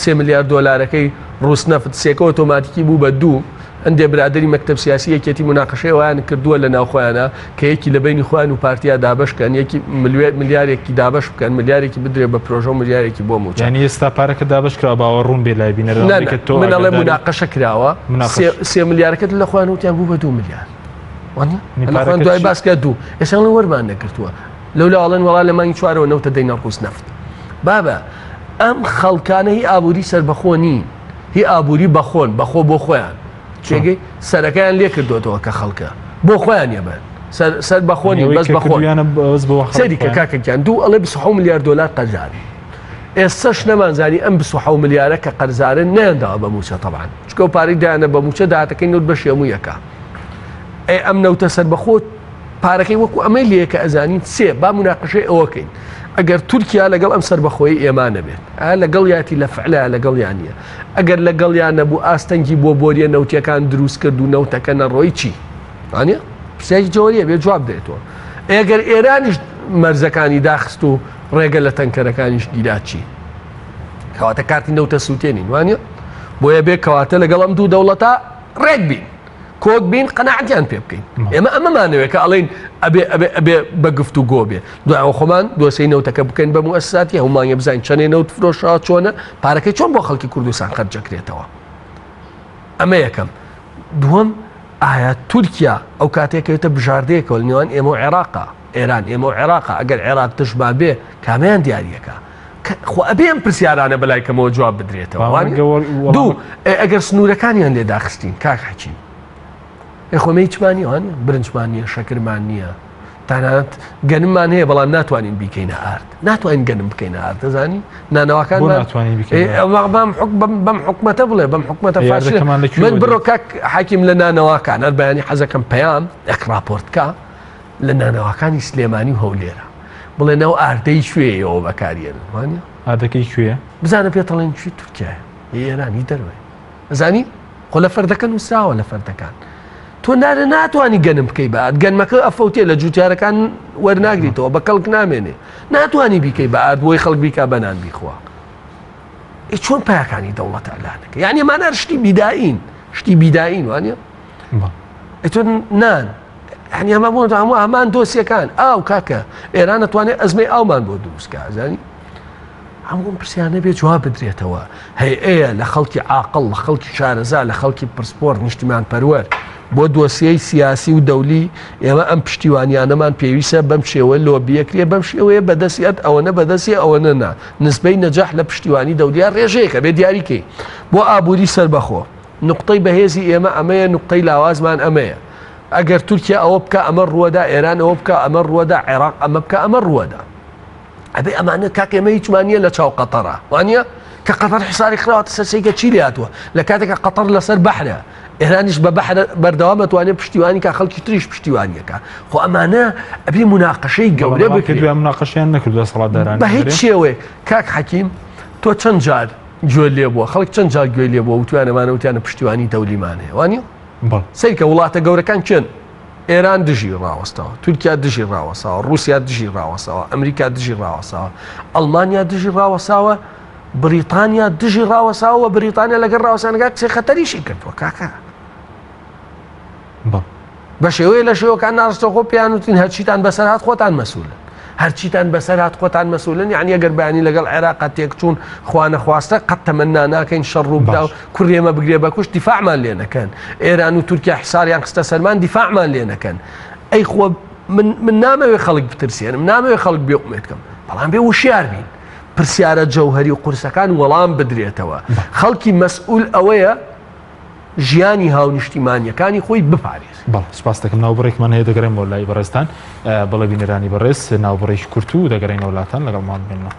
سێ ملیار دۆلارەکەی ڕووسنەفت سێکە ئۆتۆماتیکی بوو بە دوو هەندێ برادری مەکتەب سیاسی یەکێتی مناقەشەی ئەویان کردووە لە ناوخۆیانە کە یەکی لە بینی خۆیان و پارتیا دابەش کەن یەکی ملیارێکی دابەش بکەن ملیارێکی بدرێ بە پرۆژە و ملیارێکی بۆ مووچە. یانی ئێستا پارەکە دابەش کراوە باوە ڕوون بێ لای بینەران نا، نا، کە تۆ من ئەڵێم ئاگاداری مناقەشە کراوە مناقەش. سێ ملیارەکەت لە خۆیان وتیان بوو بە 2 ملیار وانیە؟ نی لە خۆیان پارەکە دوای چی؟ باس کرا دوو ئێستا ئەڵێن وەرمان نەگرتووە لەولا ئەڵێن وەڵا لە مانگی چوارەوە نەوتە دەینە ڕووس نەفت بابە ئەم خەڵکانە هی ئابووری سەربەخۆ نین هی ئابووری بەخۆن بەخۆ بۆ خۆیان تێگەی سەرەکەیان لێ کردوێتەوە کە خەڵکە بۆ خۆیان یەبەن سەر بەخۆنی بەس بەخۆن سەری کە کاکە گیان دوو ئەڵێ 26 ملیار دلار قەرزار ئێستاش نەمانزانی ئەم 26 ملیارە کە قەرزارن نەیانداوە بە موچە تەبان چکە و پارەی دایانە بە موچە داهاتەکەی نەوت بەشی هەموو یەکە ئەی ئەم نەوتە سەربەخۆ پارەکەی وەکو ئەمەی لێ کە ئەزانین سێ با مناقشەی ئەوەکەین ئەگەر تورکیا لەگەڵ ئەم سەربەخۆی ئێمە نەبێت ئا لەگەڵ یاتی لە فعلا لەگەڵ یان نیە ئەگەر لەگەڵیان نەبوو ئاستەنگی بۆ بۆریە نەوتیەکان دروست کرد و نەوتەکە نەڕۆی چی؟ وانە پرسیاری جەوەریە بێ جواب دێتەوە ئەگەر ئێرانیش مەرزەکانی داخست و ڕێگە لە تەنکەرەکانیش گیرا چی؟ کەواتە کارتی نەوتە سووتێنین وانە؟ بۆیە بێ کەواتە لەگەڵ ئەم دوو دەوڵەتە ڕێک بین کۆک بین قەناعەتیان پێ بکەین ئێمە ئەمەمانەوێت کە ئەڵێن ئەبێ ئەبێ ئەبێ بە گفت و گۆ بێ دوایەوە خۆمان دۆسەی نەوتەکە بکەین بە موئەسساتی هەموومانە بزانین چەندێ نەوت فرۆشراوە چۆنە پارەکەی چۆن بۆ خەڵکی کوردستان خەرجەکرێتەوە ئەمە یەکەم دووەم ئایا تورکیا ئەو کاتێکەوێتە بژاردەیەکەوە لە نێوان ئێمە و عێراقا ئێران ئێمە و عێراقا ئەگەر عێراق دژمان بێ کامیان دیاریەکە خۆ ئەبێ ئەم پرسیارانە بەلای کەمەوە جواب بدرێتەوە دوو ئەگەر سنوورەکانیان لێ داخستین کاک حەکیم ئێ خۆ هیچمان نییە وانە برنجمان نییە شەکرمان نییە تەنانەت گەنممان هەیە بەڵام ناتوانین بیکەینە ئارد ناتوانین گەنم بکەینە ئارد دەزانی نانەواکان بەم حکومەتە بڵێ بەم حکومەتە من بڕۆ کاک حاکیم لە نانەواکان هەر بەیانی حەزەکەم پەیام یەک راپۆرتکە لە نانەواکانی سلێمانی و هەولێرە بڵێ ناو ئاردەی کوێیەوە بەکاریێن وانە ئاردەکەی کوێ بزانە پێتەڵێن کوێ تورکیا ئێرانی دەروێ ئەزانی خۆ لە فەردەکە نووسراوە لە فەردەکان تۆ نارە ناتوانانی گەنم بکەی بە ئارد گەنمەکە ئەفەوتێ لە جوتیارەکان وەرناگریتەوە بە کەڵک نامێنێ ناتوانانی بیکەی بە ئارد بۆی خەڵک بیکا بەنان بیخوا ئێ چۆن پایەکانی دەوڵەت ئەلانەکە یعنی ئەمانە شتی بیداین شتی بیداین وانە ئێ تۆ نان یعنی ئەمە بۆ هەموو هەمان دۆسیەکان ئاو کاکە ئێران ئەتوانێت ئەزمەی ئاومان بۆ دروستکە زانی هەموو ئەم پرسیانە بێ جواب بدرێتەوە. هەیئەیە لە خەڵکی عاقڵ، لە خەڵکی شارەزا، لە خەڵکی پسپۆڕ، نیشتیمانپەروەر. بۆ دۆسیەی سیاسی و دەولی ئێمە ئەم پشتیوانیانەمان پێویسە، بەم شێوە لۆبیەکرێ، بەم شێوەیە بەدەسیەت، ئەوەنە بەدەسیە ئەوەنە نا. نسبەی نەجاح لە پشتیوانی دەولیا رێژەیەکە بێ دیاری کەی. بۆ ئابووری سەربەخۆ. نوقتەی بەهێزی ئێمە ئەمەیە، نوقتەی لاوازمان ئەمەیە. ئەگەر تورکیا ئەوە بکا ئەمە ڕووەدا، ئێران ئەوە بکا ئەمە ڕووەدا، عێراق ئەمە بکا ئەمە ڕووەدا. ئەبێ ئەمانە کاک ئێمە هیچمان نییە لە چاو قەتەرە وانە کە قەتەر حساری خراوەتە سەر سەیکە چی لاتوە لە کاتێکە قەتەر لەسەر بەحرە ئێرانیش بە بەحر بەردەوام ئەتوانێت پشتیوانی کا خەڵکی تریش پشتیوانیەکە خۆ ئەمانە ئەبێ مناقەشەی گەورە بکرێت مناقەشیان نەکردووە دەسەڵاتداران بە هیچ شێوەیەک کاک حەکیم تۆ چەند جار گوێ لێ بووە خەڵک چەند جار گوێ لێ بووە وتویانەمانە وتیانە پشتیوانی دەولیمان هەیە وانە سەیرکە وڵاتە گەورەکان کێن ئێران دژی ڕاوەستاوە، تورکیا دژی ڕاوەساوە، ڕووسیا دژی ڕاوەساوە، ئەمریکا دژی ڕاوەساوە، ئەڵمانیا دژی ڕاوەساوە، بریتانیا دژی ڕاوەساوە و بریتانیا لەگەڵ ڕاوەسانەکە قسەی خەتەریشی کردووە کاکە. بە شێوەیە لە شێوەکان ناڕستەخۆ پێیان وتین هەرچیتان بەسەر هات خۆتان مەسوولن. هەرچیتان بەسەر هات خۆتان مەسولن یعنی ئەگەر بەیانی لەگەڵ عێراقا تێکچوون خوانەخواستە قەت تەمەنا ناکەین شەڕ ڕوو بدا و کوڕی ئێمە بگرێ بە کوشت دیفاعمان لێ نەکەن ئێران و تورکیا حساریان خستە سەرمان دیفاعمان لێ نەکەن ئەی خۆ من من نامەوێ خەڵک بترسێنم نامەوێ خەڵک بێ ئومێد کەم بەڵام بێ وشیار بین پرسیارە جەوهەری و قورسەکان وەڵام بدرێتەوە خەڵکی مەسئول ئەوەیە ژیانی هاونیشتیمانیەکانی خۆی بپارێزێت. بەڵێ سوپاست دەکەم ناوبڕێکمان هەیە دەگەڕێمەوە لای بەڕێزتان بەڵێ بینەرانی بەڕێز ناوبڕێکی کورت و دەگەڕێینەوە لاتان لەگەڵمان بمێنەوە.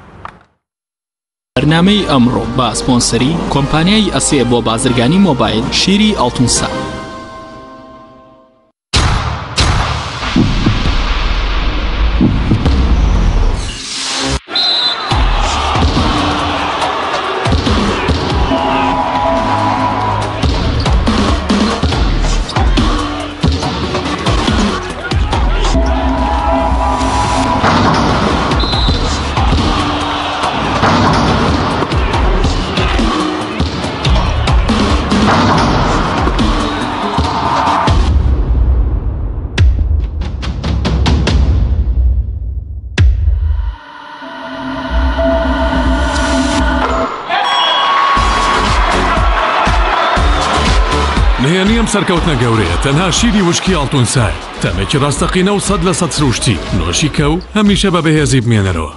بەرنامەی ئەمڕۆ بە سپۆنسەری کۆمپانیای ئەسێ بۆ بازرگانی مۆبایل شیری ئاڵتونسا. نهێنی ئەم سەرکەوتنە گەورەیە تەنها شیری وشکی ئاڵتونسایە، تامێکی ڕاستەقینە و 100% سروشتی، نۆشی کە و هەمیشە بە بەهێزی بمێنەرەوە.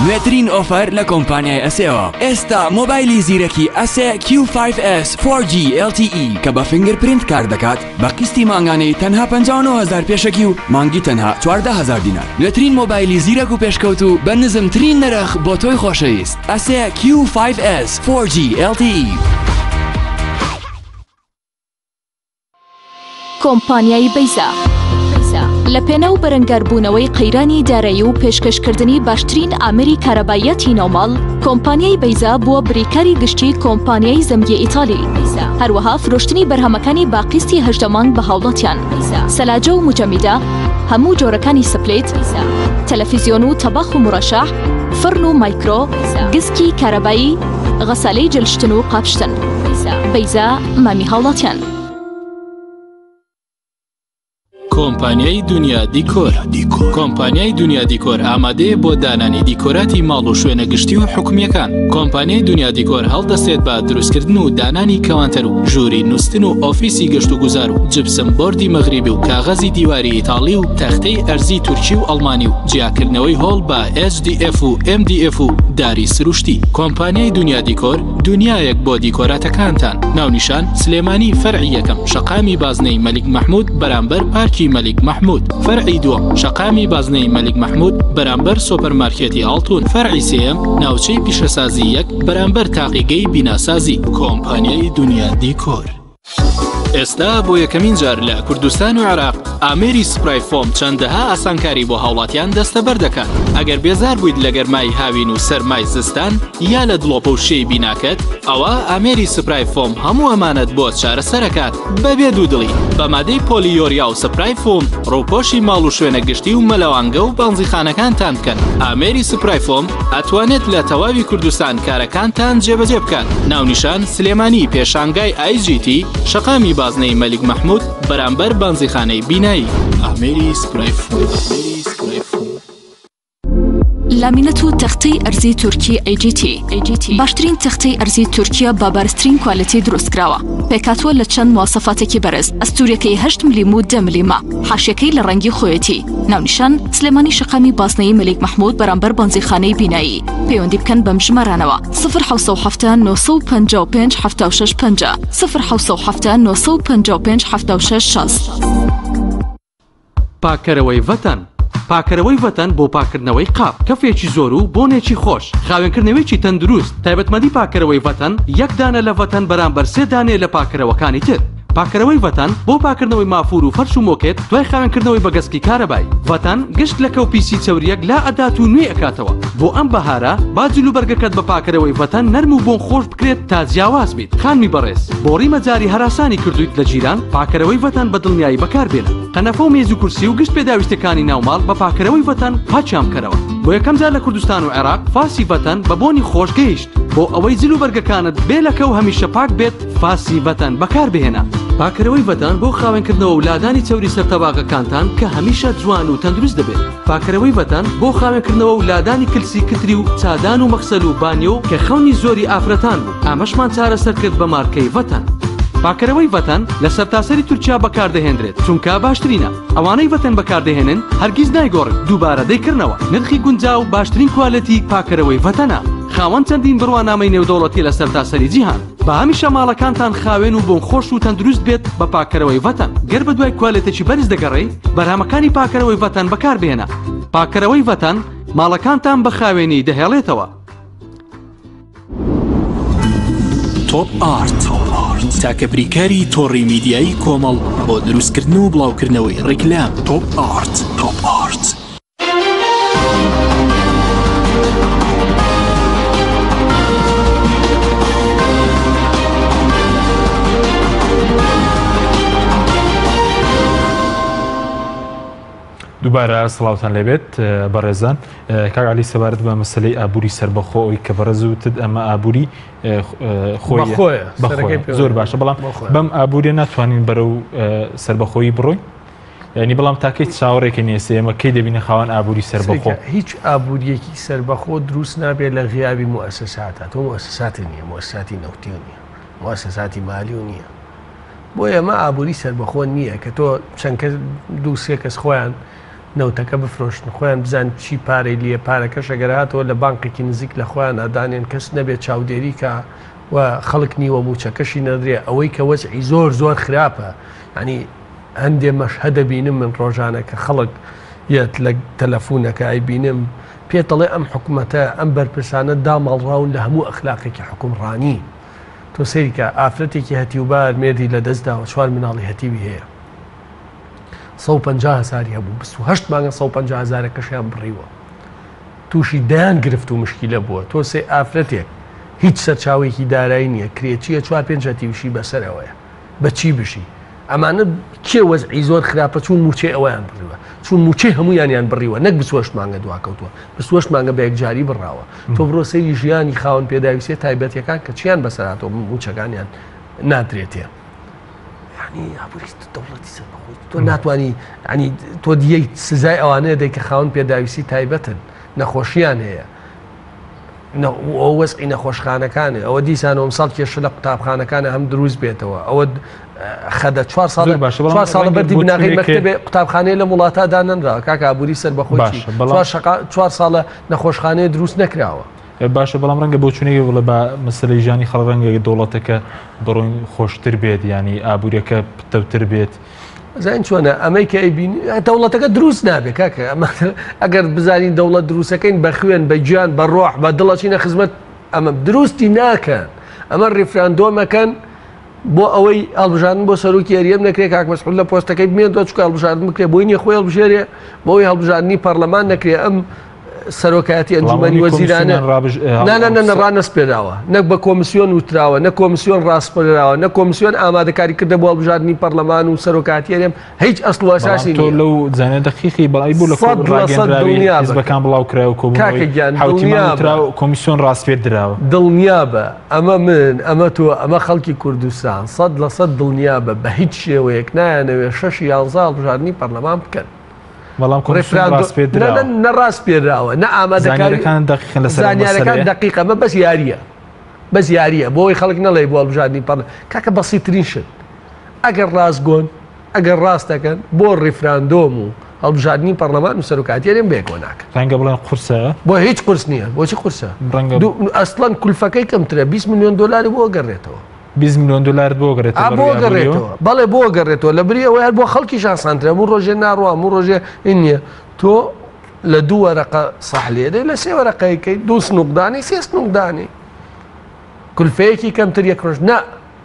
نوێترین ئۆفەر لە کۆمپانیای ئەسێوە ئێستا مۆبایلی زیرەکی ئەسێ Q5S 4G LTE کە بە fingerprint کار دەکات بە قیستی مانگانەی تەنها 59 هەزار پێشەکی و مانگی تەنها 14 هەزار دینار نوێترین مۆبایلی زیرەک و پێشکەوتوو بە نزمترین نرخ بۆ تۆی خۆشەویست ئەسێ Q5S 4G LTE. کۆمپانیای بەیزا لە پێناو بەرەنگاربوونەوەی قەیرانی دارایی و پێشکەشکردنی باشترین ئامێری کارەباییاتی ناوماڵ، کۆمپانیای بەیزا بووە بریکاری گشتی کۆمپانیای زەمگی ئیتالی. هەروەها فرۆشتنی بەرهەمەکانی بە قیستی 18 مانگ بە هاوڵاتیان. سەلاجە و موجەمیدە، هەموو جۆرەکانی split. تەلەفیزیۆن و تەباخ و مورەشەح، فڕن و مایکرۆ، گسکی کارەبایی، غەسالەی جلشتن و قاپشتن. بەیزا، مامی هاوڵاتیان. کۆمپانیای دونیا دیکۆر کۆمپانیای دونیا دیکۆر ئامادەیە بۆ دانانی دیکۆراتی ماڵ و شوێنە گشتی و حکومییەکان. کۆمپانیای دونیا دیکۆر هەڵدەستێت بە دروستکردن و دانانی کەوانتەر و ژووری نوستن و ئۆفیسی گەشت و گوزار و جپسم بۆردی مەغریبی و کاغەزی دیواری ئیتاڵی و تەختەی ئەرزی تورکی و ئەڵمانی و جیاکردنەوەی هۆڵ بە HDF و MDF و داری سروشتی. کۆمپانیای دونیا دیکۆر دونیایەک بۆ دیکۆراتەکانتان. ناونیشان، سلێمانی فەرعی یەکەم شەقامی بازنەی مەلیک مەحمود بەرامبەر پارکی مەلیک مەحمود. فەرعی دووەم شەقامی بازنەی مەلیک مەحمود بەرامبەر سۆپەرمارکێتی ئاڵتون. فەرعی سێیەم ناوچەی پیشەسازی یەک بەرامبەر تاقیگەی بیناسازی. کۆمپانیای دونیا دیکۆر. ئێستا بۆ یەکەمین جار لە کوردستان و عێراق ئامێری spray foam چەندەها ئاسانکاری بۆ هاوڵاتیان دەستەبەر دەکات ئەگەر بێزار بوویت لە گەرمای هاوین و سەرمای زستان یا لە دڵۆپە و شێی بیناکەت ئەوا ئامێری spray foam هەموو ئەمانەت بۆ چارەسەرەکات بەبێ دوودڵی بە مادەی پۆلیۆریا و spray foam ڕووپۆشی ماڵ و شوێنە گشتی و مەلەوانگە و بەنزیخانەکانتان بکەن ئامێری spray foam ئەتوانێت لە تەواوی کوردستان کارەکانتان جێبەجێ بکات ناونیشان سلێمانی پێشانگای IGT شەقامی بازنەی مەلیک مەحمود بەرامبەر بەنزیخانەی بینایی. ئامێری spray foam. لامینەت و تەختەی ئەرزی تورکی AGT باشترین تەختەی ئەرزی تورکیە بە بەرزترین کوالێتی دروستکراوە پێکهاتووە لە چەند مواسەفاتێکی بەرز ئەستوریەکەی هەشت ملیم و دە ملیمە حاشیەکەی لە ڕەنگی خۆیەتی ناونیشان سلێمانی شەقامی بازنەیی مەلیک مەحمود بەرامبەر بەنزیخانەی بینایی پەیوەندی بکەن بەم ژمارانەوە 0 770 955 76 50 0 770 955 76 60. پاککەرەوەی ڤەتەن پاککەرەوەی ڤەتەن بۆ پاککردنەوەی قاپ، کەفێکی زۆر و بۆنێکی خۆش، خاوێنکردنەوێکی تەندروست، تایبەتمەندی پاککەرەوەی ڤەتەن یەک دانە لە ڤەتەن بەرامبەر سێ دانەیە لە پاککەرەوەکانی تر. پاککەرەوەی ڤەتەن بۆ پاککردنەوەی مافوور و فەرش و مۆکێت دوای خاوێنکردنەوەی بە گەسکی کارەبای. ڤەتەن گشت لەکە و پیسی چەورییەک لا ئەدات و نوێی ئەکاتەوە. بۆ ئەم بەهارە با جلوبەرگەکەت بە پاککەرەوەی ڤەتەن نەرم و بۆن خۆش بکرێت تا جیاواز بیت. خانمی بەڕێز بۆڕی مەجاری هەراسانی کردوویت لە جیران، پاککەرەوەی ڤەتەن بە دڵنیایی بەکار بێنە. قەنەفە و مێز و کورسی و گشت پێداویستیەکانی ناو ماڵ بە پاککەرەوەی ڤەتەن پاکیان بکەرەوە. بۆ یەکەم جار لە کوردستان و عێراق فاسی ڤەتەن بە بۆنی خۆش گەیشت. بۆ ئەوەی جل و بەرگەکانت بێ لەکە و هەمیشە پاک بێت فاسی ڤەتەن بەکار بهێنە. پاککەرەوەی ڤەتەن بۆ خاوێنکردنەوە و لادانی چەوری سەر تەباغەکانتان کە هەمیشە جوان و تەندروست دەبێت. پاککەرەوەی ڤەتەن بۆ خاوێنکردنەوە و لادانی کلسی کتری و چادان و مەخسەل و بانیۆ کە خەونی زۆری ئافرەتان بوو ئەمەشمان چارەسەر کرد بە مارکەی ڤەتەن. پاککەرەوەی ڤەتەن لە سەرتاسەری تورکیا بەکاردەهێنرێت چونکە باشترینە. ئەوانەی ڤەتەن بەکاردەهێنن هەرگیز نایگۆڕن دووبارە دەیکڕنەوە. نرخی گونجاو باشترین کوالێتی پاککەرەوەی ڤەتەنە. خاوەن چەندین بڕوانامەی نێودەوڵەتی لە سەرتاسەری جیهان. با هەمیشە ماڵەکانتان خاوێن و بۆن خۆش و تەندروست بێت بە پاککەرەوەی ڤەتەن. گەر بەدوای کوالێتێکی بەرز دەگەڕێی، بەرهەمەکانی پاککەرەوەی ڤەتەن بەکاربهێنە. پاککەرەوەی ڤەتەن ماڵەکانتان بە خاوێنی دەهێڵێتەوە. تۆپ ئارت تاکە بریکاری تۆڕی میدیایی کۆمەڵ بۆ دروستکردن و بڵاوکردنەوەی ڕیکلام. تۆپ ئارت. تۆپ ئارت. دووبارە سڵاوتان لێبێت بەڕێزان کاک علی سەبارەت بە مەسلەی ئابووری سربەخۆ ئەوی کە بەڕێز وتت ئەمە ئابووری خۆی زۆر باشە بەڵام بەم ئابووریە ناتوانین بەرەو سربەخۆیی بڕۆین یعنی بەڵام تاکەی چاوەڕێکە نێسێ ئێمە کەی دەبینە خاوەن ئابووری سەربەخۆ؟ هیچ ئابووریەکی سەربەخۆ دروست نابێت لە غیابی موئەسەساتە تۆ موئەسەساتی نییە موئەسەساتی نەوتی نییە موئەسەساتی مالی و نییە بۆ ئێمە ئابووری سەربەخۆ نییە کە تۆ چەند کەس دوو سێ کەس خۆیان نەوتەکە بفرۆشن خۆیان بزان چی پارەی لیە پارەکەش ئەگەر هاتەوە لە بانقێکی نزیک لە خۆیان ئادانێن کەس نەبێت چاودێری کە و خەڵک نیوە موچەکەشی نەدرێ ئەوەی کە وەزعی زۆر زۆر خراپە ینی هەندێ مەشهەد ئەبینم من ڕۆژانە کە خەڵک یەت لە تەلەفونەکە ئەیبینم پێت ئەڵێ ئەم حکومەتە ئەم بەرپرسانە داماڵراون لە هەموو ئەخلاقێکی حوکمڕانی تۆ سەیرکە ئافرەتێکی هەتیوبار مێردی لە دەست داوە چوار مناڵی هەتیوی هەیە 150 هزاری هەبوو 28 مانگە 150 هزارەکەشیان بڕیوە تووشی دەیان گرفت و مشکیلە بووە تۆ سێ ئافرەتێک هیچ سەرچاوێکی دارایی نییە کرێچیە چوار پێنج هەتیوشی بەسەرەوەیە بە چی بژی؟ ئەمانە کێ وەزعی زۆر خراپە چون موچەی ئەویان بڕیوە چون موچەی هەمویانیان بڕیوە نەک 28 مانگە دواکەوتووە 28 مانگە بە یەکجاری بڕاوە تۆ بڕۆ سەیری ژیانی خاوەن پێداویستیە تایبەتیەکان کە چیان بەسەراتەوە موچەکانیان نادرێتێ ینی ئابووری دەوڵەتی سەربەخۆی تۆ ناتوانانی ینی تۆ دیەیت سزای ئەوانەیە دەی کە خاوەن پێداویستی تایبەتن نەخۆشیان هەیە ئەو وەزعی نەخۆشخانەکانێ ئەوە دیسان ئەمساڵ کێشە لە قوتابخانەکانە هەم دروست بێتەوە ئەوە خەدە چوار ساڵ باشە بەڵام چوار ساڵە ڕەنگە بەردی بناغەی بۆچوونێک مەکتەبێ قوتابخانەیە لەم وڵاتە دانەنرا کاکە ئابووری سەربەخۆی چی؟ باشە، بەڵام- چوار شەقا چوار ساڵە نەخۆشخانەیە دروست نەکراوە باشە بەڵام ڕەنگە بۆچوونێک بڵێ بە مەسەلەی ژیانی خەڵک ڕەنگە دەوڵەتەکە بڕۆین خۆشتر بێت ینی ئابووریەکە پتەوتر بێت زانین چۆنە ئەمەی کە ئەیبین دەوڵەتەکە دروست نابێ کاکە ئەمە ئەگەر بزانین دەوڵەت دروستەکەین بە خوێن بە گیان بە ڕۆح بە دڵەچینە خزمەت ئەمە دروستی ناکەن ئەمە ڕیفراندۆمەکەن بۆ ئەوەی هەڵبژاردن بۆ سەرۆکی هەرێم نەکرێ کاک مەسعود لە پۆستەکەی بمێنێتەوە چونکە هەڵبژاردن بکرێ بۆی نییە خۆی هەڵبژێرێ بۆ ئەوەی هەڵبژاردنی پەرلەمان نەکرێ ئەم سەرۆکایەتی ئەنجومەنی وەزیرانە نا نا نا ڕانەسپێراوە نەک بە کۆمسیۆن وتراوە نە کۆمسیۆن ڕاسپێراوە نە کۆمسیۆن ئامادەکاری کردە بۆ هەڵبژاردنی پەرلەمان و سەرۆکایەتی هەرێم هیچ ئەسڵ و ئەساسی تۆ لەو زانە دەقیقی بەڵی بوو لە ڕاگەندراوی حیزبەکان بڵاو کرا و کۆبوونەوەی حوتیمان وترا و کۆمیسیۆن ڕاسپێردراوە. دڵنیابە ئەمە من ئەمە تۆ ئەمە خەڵکی کوردستان 100% دڵنیابە بە هیچ شێوەیەک نایانەوێ شەش یانزە هەڵبژاردنی پەرلەمان بکەن. بەڵام کۆمیسیۆن ڕاسپێردراوە. نە ڕاسپێراوە نە ئامادەکاری زانیارەکان دەقیقن لەسەر ئەم زانیارەکان مەسەلەیە؟ دەقیقە مە بەس یارییە بەس یارییە بۆ ئەوەی خەڵک نەڵێ بۆ هەڵبژاردنی پەرلەمان کاکە بەسیترین شت ئەگەر ڕاستگۆن ئەگەر ڕاست دەکەن بۆ ڕیفراندۆم و هەڵبژاردنی پەرلەمان و سەرۆکایەتی هەرێم بەیەکەوە ناکەن. ڕەنگە بڵێن قورسە. بۆ هیچ قورس نییە بۆچی قورسە؟ ڕەنگە ئەسڵەن کولفەکەی کەمترە 20 ملیۆن دۆلاری بۆ گەڕێتەوە. 20 ملیۆن دۆلارت بۆ گەڕێتەوە ئا بۆ گەڕێتەوە بەڵێ بۆ گەڕێتەوە لە بری ئەوەی هەر بۆ خەڵکیش ئاسانترە هەموو ڕۆژێ ناڕوا هەموو ڕۆژێ این نییە تۆ لە دوو وەرەقە سەح لێدەی لە سێ وەرەقەیەکەی دوو سنووقدانی سێ سنووقدانی کولفەیەکی کەمتر یەک ڕۆژ نا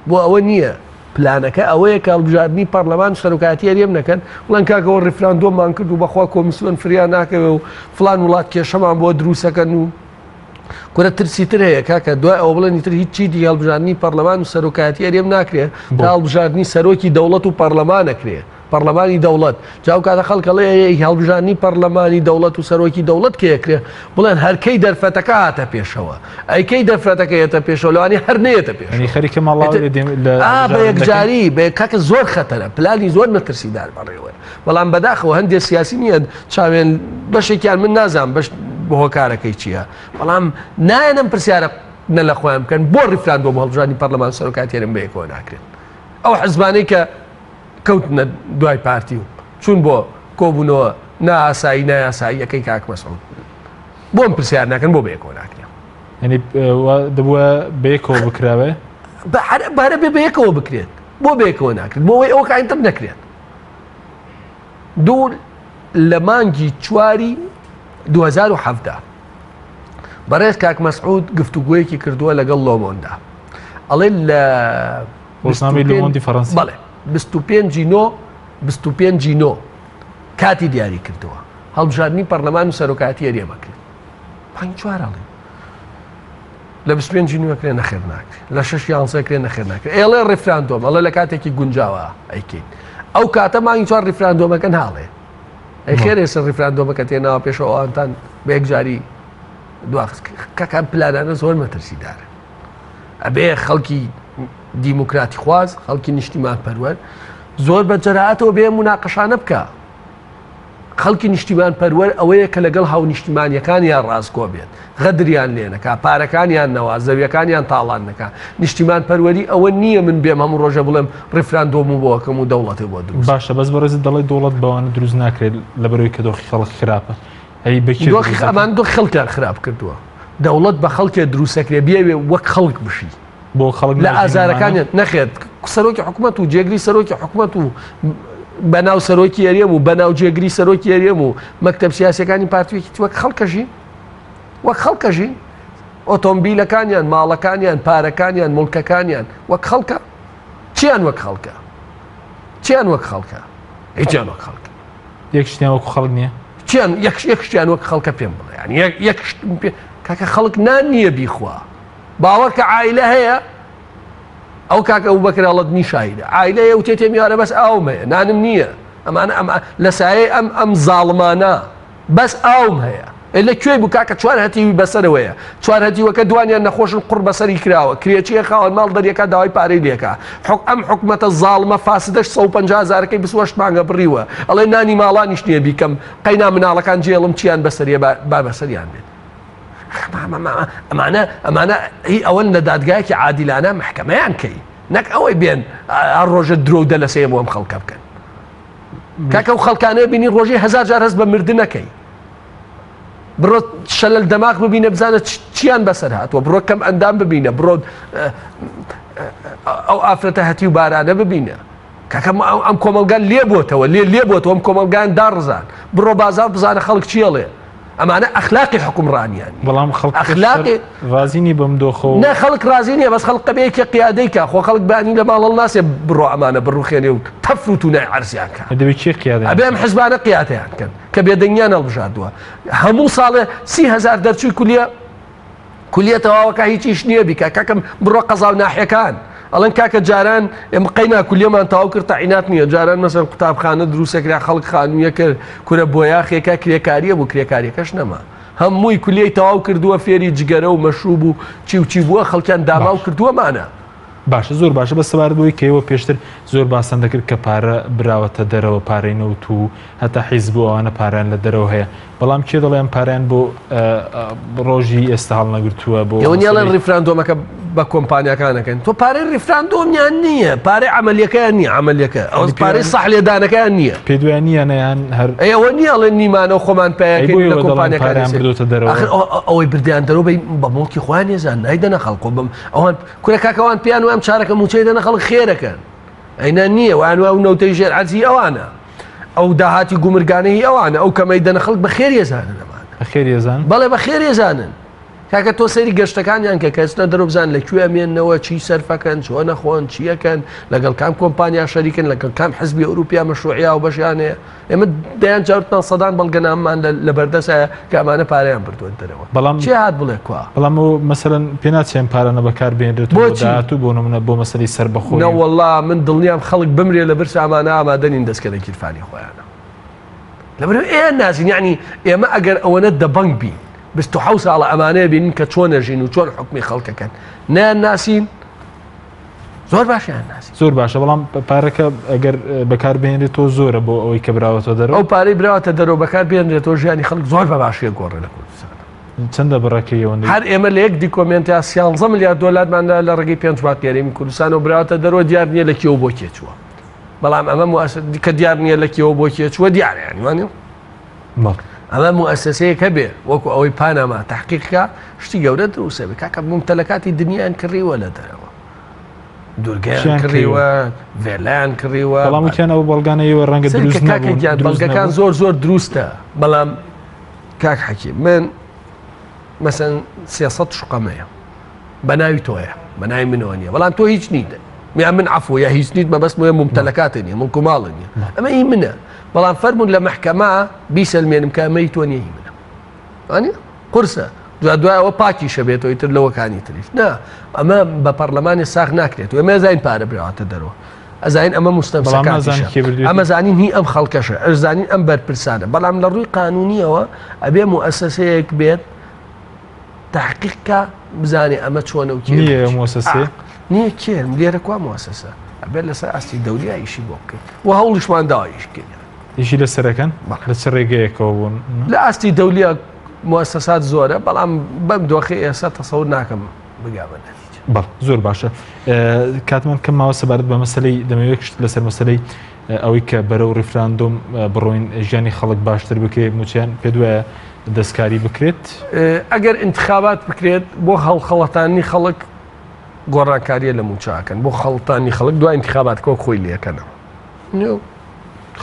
بۆ ئەوە نییە پلانەکە ئەوەیە کە هەڵبژاردنی پەرلەمان و سەرۆکایەتی هەرێم نەکەن بڵێن کاکەوە ڕیفراندۆممان کرد و بەخوا کۆمیسیۆن فریا ناکەوێ و فلان وڵات کێشەمان بۆ دروستەکەن و کورە ترسی تر هەیە کاکە دوای ئەوە بڵێن تر هیچ چی دی هەڵبژاردنی پەرلەمان و سەرۆکایەتی هەرێم ناکرێ تا هەڵبژاردنی سەرۆکی دەوڵەت و پەرلەمان نەکرێ پەرلەمانی دەوڵەت جا ئەو کاتە خەڵک ئەڵێ ئەی هەڵبژاردنی پەرلەمانی دەوڵەت و سەرۆکی دەوڵەت کێ ئەکرێ؟ بڵێن هەر کەی دەرفەتەکە هاتە پێشەوە. ئەی کەی دەرفەتەکە یەتە پێشەوە؟ لەوانەیە هەر نەیەتە پێشەوە. یانی خەریکە ماڵاوی لە دێم لە ئا بە هەڵبژاردن دەکەن؟ یەکجاری بە کاکە زۆر خەتەرە پلانی زۆر مەترسیدار بەڕێوەیە بەڵام بەداخەوە هەندێ سیاسی نییە چاوێن بەشێکیان من نازانم بەش هۆکارەکەی چییە بەڵام نایەن ئەم پرسیارە نە لە خۆیان بکەن بۆ ڕیفراندۆم و هەڵبژاردنی پەرلەمان و سەرۆکایەتی هەرێم بەیەکەوە ناکرێن ئەو حزبانەی کە کەوتنە دوای پارتی و چوون بۆ کۆبوونەوە نائاسایی نایاساییەکەی کاک مەسعود بۆم پرسیار ناکەن بۆ بەیەکەوە ناکرێ یعنی دەبووە بەیەکەوە بکراوێ بارە بێ بەیەکەوە بکرێت بۆ بەیەکەوە ناکرێت بۆ ئەوەی ئەوە کاینتر نەکرێت دوو لە مانگی چواری 2017 بەڕێز کاک مەسعود گفتوگویەکی کردووە لەگەڵ لۆمۆندا ئەڵێ لە ڕۆژنامەی لۆمۆندی فەڕەنسی بەڵێ 25 نۆ 25 نۆ کاتی دیاری کردووە هەڵبژاردنی پەرلەمان و سەرۆکایەتی هەرێم ئەکرێت مانگی چوار ئەڵێ لە 25 نوێ کرێ نەخێر ناکرێت لە شەش یانزە کرێ نەخێر ناکرێت ئێڵێ ڕیفراندۆم ئەڵێ لە کاتێکی گونجاوە ئەیکەین ئەو کاتە مانگی چوار ڕیفراندۆمەکە ناڵێ ئەی خێر ئێستا ڕیفراندۆمەکە تێناوە پێشەوە ئەوانتان بە یەکجاری دواخست کاکان پلانانە زۆر مەترسیدارن ئەبێ خەڵکی دیموکراتی خواز خەڵکی نیشتیمان پەروەر زۆر بە جەرائەتەوە بێ مناقەشانە بکە خەڵکی نیشتیمان پەروەر ئەوەیە کە لەگەڵ هاونیشتیمانیەکانیان ڕاستگۆ بێت غەدریان لێ نەکا پارەکانیان نەوا زەویەکانیان تاڵان نەکا نیشتیمان پەروەری ئەوە نییە من بێم هەموو ڕۆژە بڵێم ڕیفراندۆم و بۆکەم و دەوڵەتێ بۆ دروست باشە بەس بەڕێزت دەڵێ دەوڵەت بەوانە دروست ناکرێت لەبەرەوەی کە دۆخی خەڵک خراپە ئەی بە کێ دۆخی دروست دەکەن؟ ئەمان دۆخی خەڵکیان خراپ کردووە دەوڵەت بە خەڵکێ دروستەکرێ بیەوێ وەک خەڵک بژی بۆ خەڵک لە ناژین ئەمانە؟ ئازارەکانیان نەخێر سەرۆکی حکومەت و جێگری سەرۆکی حکومەت و بەناو سەرۆکی هەرێم و بەناو جێگری سەرۆکی هەرێم و مەکتەب سیاسەکانی پارتی و یەکێتی وەک خەڵکەژین وەک خەڵکەژین ئۆتۆمبیلەکانیان ماڵەکانیان پارەکانیان موڵکەکانیان وەک خەڵکە چیان وەک خەڵکە چیان وەک خەڵکە هیچیان وەک خەڵک یەک شتیان وەکو خەڵک نییە چیان یەک یەک شتیان وەک خەڵکە پێم بڵێ یعنی یەک یەک شت پێ کاکە خەڵک نان نییە بیخوا باوەڕکە عایلە هەیە. ئەو کاک ئەبوبەکر هەڵەدنی شاهیدە. عایلەیە وتێتێ میوانە بەس ئاوم هەیە نانم نییە. ئەمانە ئەم لە سایەی ئەم ئەم زاڵمانە بەس ئاوم هەیە. ئێ لە کوێی بوو کاکە چوار هەتیوی بەسەرەوەیە. چوار هەتیوەکە دوانیان نەخۆشن قوڕ بەسەری کراوە. کرێچییە خاوەن ماڵ دەریەکا داوای پارەی لێکا. حک ئەم حکومەتە زاڵمە فاسدەش 150 هەزارەکەی 28 مانگە بڕیوە. ئەڵێ نانی ماڵانیش نییە بیکەم. قەینا مناڵەکان جێڵم چیان بەسەریە با با بەسەریان بێت. ئەمانە ئەمانە هی ئەوەن لە دادگایەکی عادیلانە محکەمەیان کەی نەک ئەوەی بێن هەر ڕۆژە درۆ و دەلەسەیە بۆ ئەم خەڵکە بکەن کاکە و خەڵکانەیە بینی ڕۆژی هەزار جار هەست بە مردنەکەی بڕۆ شەلل دەماغ ببینە بزانە چیان بەسەر هاتووە بڕۆ کەم ئەندام ببینە بڕۆ ئەو ئافرەتە هەتی و بارانە ببینە کاکە ئەم کۆمەڵگا لێ بۆتەوە لێ لێ بۆتەوە ئەم کۆمەڵگان داڕزان بڕۆ بازار بزانە خەڵک چیەڵێ ئەمانە ئەخلاقی حکومڕانیان بەڵام خەڵک ئەخلاقی ڕازی نی بەم دۆخە نە خەڵک ڕازی نییە بەس خەڵک قەبەیەکی قیادەی کە خۆ خەڵک بانی لە ماڵ ناسێ بڕۆ ئەمانە بڕوخێنێ و تەفر و تونای عەرزیان کە دەبێ کێ قیادە ئەبێ ئەم حزبانە قیادەیان کەن کە بێدەنگیان هەڵبژاردووە هەموو ساڵێ 30هزار دەرچووی کولیە کولیە تەواوەکە هیچ ئیش نییە بیکا کاکەم بڕۆ قەزا و ناحیەکان ئەڵێن کاکە جاران ئێمە قەینا کولیەمان تەواو کرد تەعینات نییە جاران مەسەن قوتابخانە دروستەکرا خەڵک خانوویە کرد کورە بۆیاخێکە کرێکاریە بوو کرێکاریەکەش نەما هەمووی کولیەی تەواو کردووە فێری جگەرە و مەشروب و چی و چی بووە خەڵکیان داماو کردووەمانە. باشە زۆر باشە بە سەبارەت بۆی کە ئێوە پێشتر زۆر باستان دەکرد کە پارە براوەتە دەرەوە پارەی نەوت و هەتا حیزب و ئەوانە پارەیان لە دەرەوە هەیە بەڵام کێ دەڵێ ئەم پارەیان بۆ ڕۆژی ئێستا هەڵنەگرتووە بۆ ئێوە نیڵێن ڕیفراندۆمەکە بە کۆمپانیاکان ئەکەن تۆ پارەی ڕیفراندۆمیان نییە پارەی عملیەکەیان نییە عملیەکە ئەو پارەی سەح لێدانەکەیان نییە پێ دوای نییە نیان هەر ئەوە نییە ئەڵێن نیمانە و خۆمان پایەکەین لە کۆمپانیاکان بردوتە دەرەوە ئەوەی بردیان دەرەوە بە موڵکی خۆیان نێزان نایدەنە خەڵکۆ بم ئەوان کورە کاکە ئەوان پێیان وایە ئەم چارەکە مووچەی دەنە خەڵک خێرەکەن ئەینا نییە وان وا و نەوتەی ژێر عەرزی ئەوانە ئەو داهاتی گومرگانە هی ئەوانە ئەو کەمەی دەنە خەڵک بە خێر یەزانن ئەمانە بە خێر یەزان بەڵێ بە خێر یەزانن کاکە تۆ سەیری گەشتەکانیان کە کەسنە دەرو بزان لە کوێ ئەمێنەوە چی سەرفەکەن چۆن نەخۆن چیەکەن لەگەڵ کام کۆمپانیا شەریکن لەگەڵ کام حزبی ئەوروپیا مەشروعیا و بەشیان هەیە ئێمە دەیان جار وتمان سەدان بەڵگەنامەمان لە بەردەستە کە ئەمانە پارەیان بردووە دەرەوە. بەڵام کێ هات بڵێ کوا؟ بەڵام ئەو مەسەلەن پێ ناچێ ئەم پارانە بەکار بهێنرێت بۆ داهاتوو بۆ نمونە بۆ مەسەلەی سەربەخۆیی؟ نەوەڵا من دڵنیام خەڵک بمرێ لە برسا ئەمانە ئامادە نین دەست کەنە گیرفانی خۆیانە. لەبەرئەوەی ئێیان نازین یەعنی ئێمە ئەگەر ئەوەنە دەبەنگ بین 27 ساڵە ئەمانەیە بینین کە چۆن ئەژین و چۆن حوکمی خەڵکەکەن نەیان ناسین زۆر باشیان ناسی زۆر باشە بەڵام پارەکە ئەگەر بەکار بهێنرێتەوە زۆرە بۆ ئەوەی کە براوەتە دەرەوە ئەو پارەی براوەتە دەرەوە بەکار بێنرێتەوە ژیانی خەڵک زۆر بە باشیە گۆڕێ لە کوردستان چەندە بڕەکەی ئەوەندەی هەر ئێمە لە یەک دیکۆمێنتیا سیانزە ملیار دۆلارمان لە ڕێگەی پێنج بانکی هەرێمی کوردستانەوە براوەتە دەرەوە دیار نییە لە کێوە بۆ کێ چووە بەڵام ئەمە کە دیار نییە لە کێوە بۆ کێ چووە دیارە یانی وانە ئەمە موئەسەسەیەک هەبێ وەکو ئەوەی پاناما تحقیق کا شتی گەورە دروستە بێ کاکە ممتەلەکاتی دنیایان کڕیوە لە دەرەوە دوورگەیان کڕیوە ڤێلایان کڕیوە بەڵام وتیان ئەو بەڵگانە ئێوە ڕەنگە دروست کاکە گیان بەڵگەکان زۆر زۆر دروستە بەڵام کاک حەکیم من مەسەن 300 شقەمەیە بە ناوی تۆیە بە ناوی منەوە نییە بەڵام تۆ هیچ نیت یا من عفو یا هیچ نیت مەبەست وێ ممتەلەکاتە نیە مڵک و ماڵە نیە ئەمە ئی منە بەڵام فەرمونون لە مەحکەمە بیسەلمێنم کە ئەمەی تۆ نیە هی منە وانە قورسە دو دوای ئەوە پاکیشە بێتەوە تر لەوەکانی تریش نا ئەمە بە پەرلەمانی ساغ ناکرێت و ئێمە زین پارە براوەتە دەرەوە ئەزانین ئەمە مستەمسەکاتیشە ئەمە زانین هی ئەم خەڵکەشە ئەشزانین ئەم بەرپرسانە بەڵام لە ڕووی قانونیەوە ئەبێ موئەسەسەیەک بێت تحقیق کا بزانێ ئەمە چۆنە و کێ نییە موسسێ نییە کێ لێرە کوا موسسە ئەبێت لەسەر ئاستی دەولیا ئیشی بۆ بکەین و هەوڵیشمان داوە ئیش بکەین ئیشی لەسەرەکەن لە چ ڕێگەیەکەوە بوون لە ئاستی دەولیا موسسات زۆرە بەڵام بەم دۆخی ئێستا تەسەور ناکەم بگا بە نەتیجە بەڵ زۆر باشە کاتمان کەم ماوە سەبارەت بە مەسلەی دەمەوێت شت لەسەر مەسلەی ئەوەی کە بەرەو ڕیفراندۆم بڕۆین ژیانی خەڵک باشتر بکرێت موچەیان پێت وایە دەستکاری بکرێت؟ ئەگەر ئینتخابات بکرێت بۆ هەڵخەڵەتانی خەڵک گۆڕانکاریە لە موچەکەن بۆ خەڵتانی خەڵک دوای ئینتخابات کۆک خۆی لەکەنەوە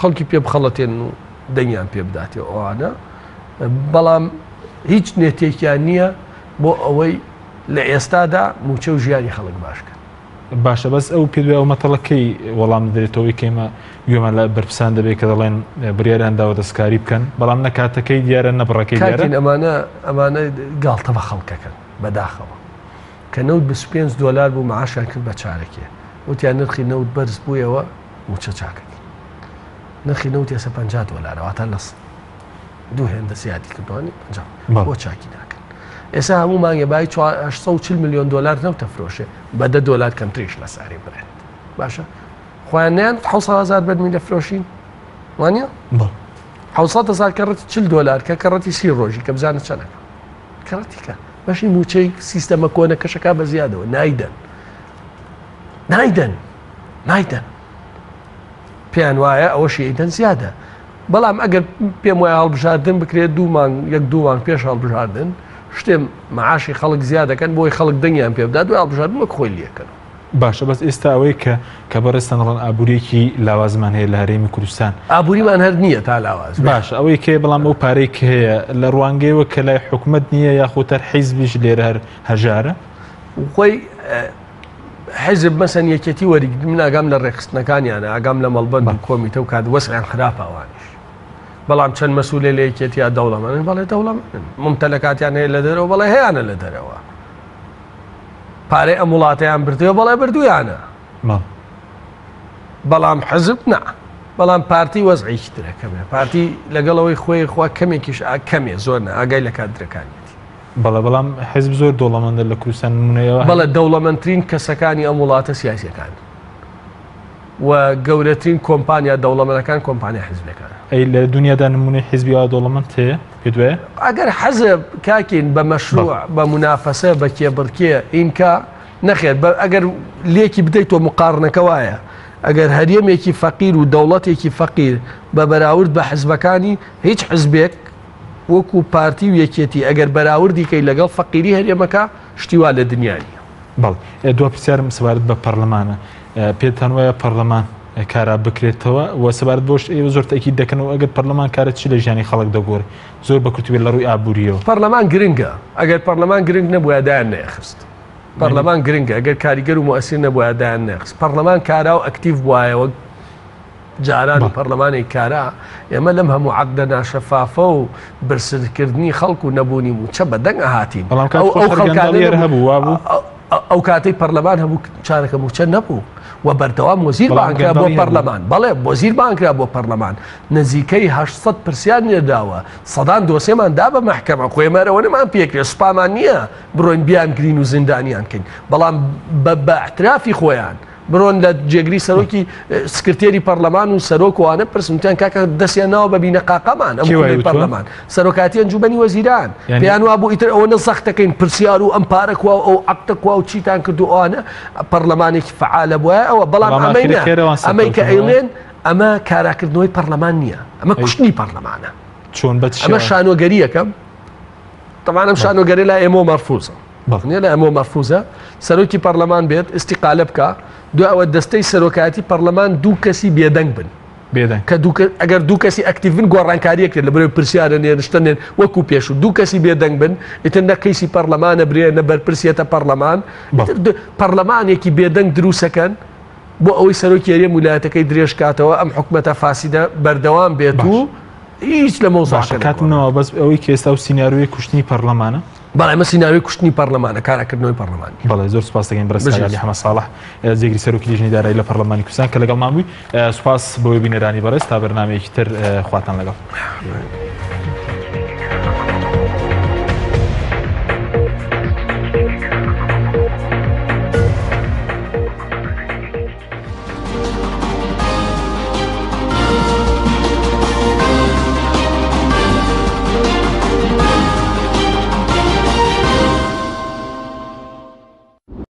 خەڵکی پێ بخەڵەتێن و دەنگیان پێ بداتێ ئەوانە بەڵام هیچ نێتێکیان نییە بۆ ئەوەی لە ئێستادا موچە و ژیانی خەڵک باشکەن باشە بەس ئەو پێت وایە ئەو مەتەڵە کەی وەڵام دەدرێتەوەی کە ئێمە گوێمان لە بەرپرسان دەبێت کە دەڵێن بڕیاریان داوە دەستکاری بکەن بەڵام نە کاتەکەی دیارە نە بڕەکەی دیارە کاکین ئەمانە ئەمانە گاڵتە بە خەڵکەکەن بەداخەوە کە نەوت 25 دۆلار بوو معاشیان کرد بە چارەکێ. وتیان نرخی نەوت بەرز بوویەوە موچە چاکەکەین. نرخی نەوت ئێستا 50 دۆلارە واتە لە دوو هێندە زیادی کردوانی 50 بۆ چاکی ناکەن. ئێستا هەموو مانگێ بای 440 میلیۆن دلار نەوتە فرۆشێ بە 10 دلار کەمتریش لە ساری برێت. باشە خۆیان نیان 700 هزار بەرمیل لە فرۆشین وانە؟ 700 هزار کەڕەتی 40 دلار کە کەڕەتی سی ڕۆژی کە بزانە چەنەکە کەڕەتیکە بەشی موچەی سیستەمە کۆنە کەشەکە بە زیادەوە نایدەن نایدەن نایدەن پێیان وایە ئەوەشی ئەیدەن زیادە بەڵام ئەگەر پێم وایە هەڵبژاردن بکرێت دوو مانگ یەک دوو مانگ پێش هەڵبژاردن شتێ معاشی خەڵک زیاد دەکەن بۆی خەڵک دەنگیان پێ بدات دوای هەڵبژاردن وەک خۆی لێکەن. باشە بەس ئێستا ئەوەی کە کە بەڕێزتان دەڵێن ئابووریەکی لاوازمان هەیە لە هەرێمی کوردستان. ئابووریمان هەر نییە تا لاواز بێ. باشە ئەوەی کە بەڵام ئەو پارەی کە هەیە لە ڕوانگەیەوە کە لای حکومەت نییە یاخود هەر حیزبیش لێرە هەر هەژارە؟ خۆی حیزب مەسەن یەکێتی وەری من ئاگام لە ڕێکخستنەکانیانە ئاگام لە مەڵبەند و کۆمیتە و کات وەسعیان خراپە ئەوانیش بەڵام چەند مەسولێ لە یەکێتیا دەوڵەمەنن بەڵێ دەوڵەمەنن ممتەلەکاتیان هەیە لە دەرەوە بەڵێ هەیانە لە دەرەوە پارەی ئەم وڵاتەیان بردووە بەڵێ بردوویانە بەڵام حەزب نا بەڵام پارتی وەزعێکی ترە کەمێ پارتی لەگەڵەوەی خۆی خوا کەمێکیش کەمێ زۆر نە ئاگای لە کادرەکانیەتی بەڵێ بەڵام حزب زۆر دەوڵەمەندە لە کوردستان نمونەیەوە بەڵێ دەوڵەمەندترین کەسەکانی ئەم وڵاتە سیاسیەکان و گەورەترین کۆمپانیا دەوڵەمەنەکان کۆمپانیا حزبەکان. ئەی لە دنیادا نمونەی حزبی وا دەوڵەمەند هەیە پێت وایە؟ ئەگەر حەزب کاکین بە مەشروع بە مونافەسە بە کێبڕکێ ئینکا نەخێر بە ئەگەر لێکی بدەیت تۆ مقارنەکە وایە ئەگەر هەرێمێکی فەقیر و دەوڵەتێکی فەقیر بە بەراورد بە حزبەکانی هیچ حزبێک وەکو پارتی و یەکێتی ئەگەر بەراوردی کەی لەگەڵ فەقیری هەرێمەکە شتی وا لە دنیا نیە. بەڵێ دوا پرسیارم سەبارەت بە پەرلەمانە پێتان وایە پەرلەمان کارا بکرێتەوە و سەبارەت بۆش ئێوە زۆر تەئکید دەکەنەوە ئەگەر پەرلەمان کارە چی لە ژیانی خەڵک دەگۆڕێ زۆر بە کورتی بێت لە ڕووی ئابووریەوە. پەرلەمان گرنگە ئەگەر پەرلەمان گرنگ نەبوایە دایان نەیەخست پەرلەمان گرنگە ئەگەر کاریگەر و موئەسیر نەبوایە دایان نەیەخست پەرلەمان کارا و ئەکتیڤ بوایە وەک جاران و پەرلەمانێک کارا، ئێمە لەم هەموو عەقدە ناشەفافە و برسرکردنی خەڵک و نەبوونی مووچە بەدەنگ ئەهاتین. بەڵام کاتی ئەو خۆش هەر خەڵکانە گەندەڵی هەر نەبوو هەبوو وابوو؟ ئەو کاتەی پەرلەمان هەبوو چارەکە مووچە نەبوو و بەردەوام وەزیر بەڵام بانگکرا بۆ گەندەڵی هەبوو. پەرلەمان. بەڵێ وەزیر بانگکرا بۆ پەرلەمان. نزیکەی 800 پرسیار نێرداوە. سەدان دۆسێمان دا بە مەحکەمە. خۆ ئێمە هەر ئەوەنەمان پێکرێ سوپامان نییە بڕۆین بیانگرین و زیندانیان کەین. بەڵام بە بە ئیعترافی خۆیان بڕۆن لە جێگری سەرۆکی سکرتێری پەرلەمان و سەرۆک وانە پرسن وتیان کاکە دەستیان ناوە بە بینەقاقەمان ئەم خولەی پەرلەمان سەرۆکاتی ئەنجومەنی وەزیران پێیان وابوو ئیتر ئەوەنە زەختەکەین پرسیار و ئەم پارە کوا و ئەو عەقدە کوا و چیتان کرد و ئەوانە پەرلەمانێکی فەعالە بوایە ئەوە بەڵام ئەمەی نا ئەمەی کە ئەیڵێن ئەمە کاراکردنەوەی پەرلەمان نییە ئەمە کوشتنی پەرلەمانە چۆن بە ئەمە شانۆگەریەکە تەبعەن ئەم شانۆگەری لای ئێمە مەرفوزە نیە لای ئەمەوە مەرفوزە سەرۆکی پەرلەمان بێت ئیستیقالە بکا دوای ئەوە دەستەی سەرۆکایەتی پەرلەمان دوو کەسی بێدەنگ بن بێدەنگ کە دوو ئەگەر دوو کەسی ئەکتیڤ بن گۆڕانکاریەک کرد لە بەرەوەی پرسیارە نێن شتە نێن وەکو پێشوو دوو کەسی بێدەنگ بن ئیتر نە کەیسی پەرلەمانە برێ نە بەرپرسیەتە پەرلەمان ئیتر پەرلەمانێکی بێدەنگ دروستەکەن بۆ ئەوەی سەرۆکی هەرێم ولایەتەکەی درێژ کاتەوە ئەم حکومەتە فاسیدە بەردەوام بێت و هیچ لە مەوزوعەکە باشە کاتم نەما بەس ئەوەی کە ئێستا و سیناریۆی کوشتنی پەرلەمانە بەڵێ ئەمە سیناریۆی کوشتنی پەرلەمانە، کاراکردنەوەی پەرلەمان نییە. بەڵێ زۆر سوپاس دەکەین بەڕێز کاک عەلی حەمە ساڵح جێگری سەرۆکی لیژنەی دارایی لە پەرلەمانی کوردستان کە لەگەڵمان بووی. سوپاس بۆ بینەرانی بەڕێز تا بەرنامەیەکی تر خواتان لەگەڵ.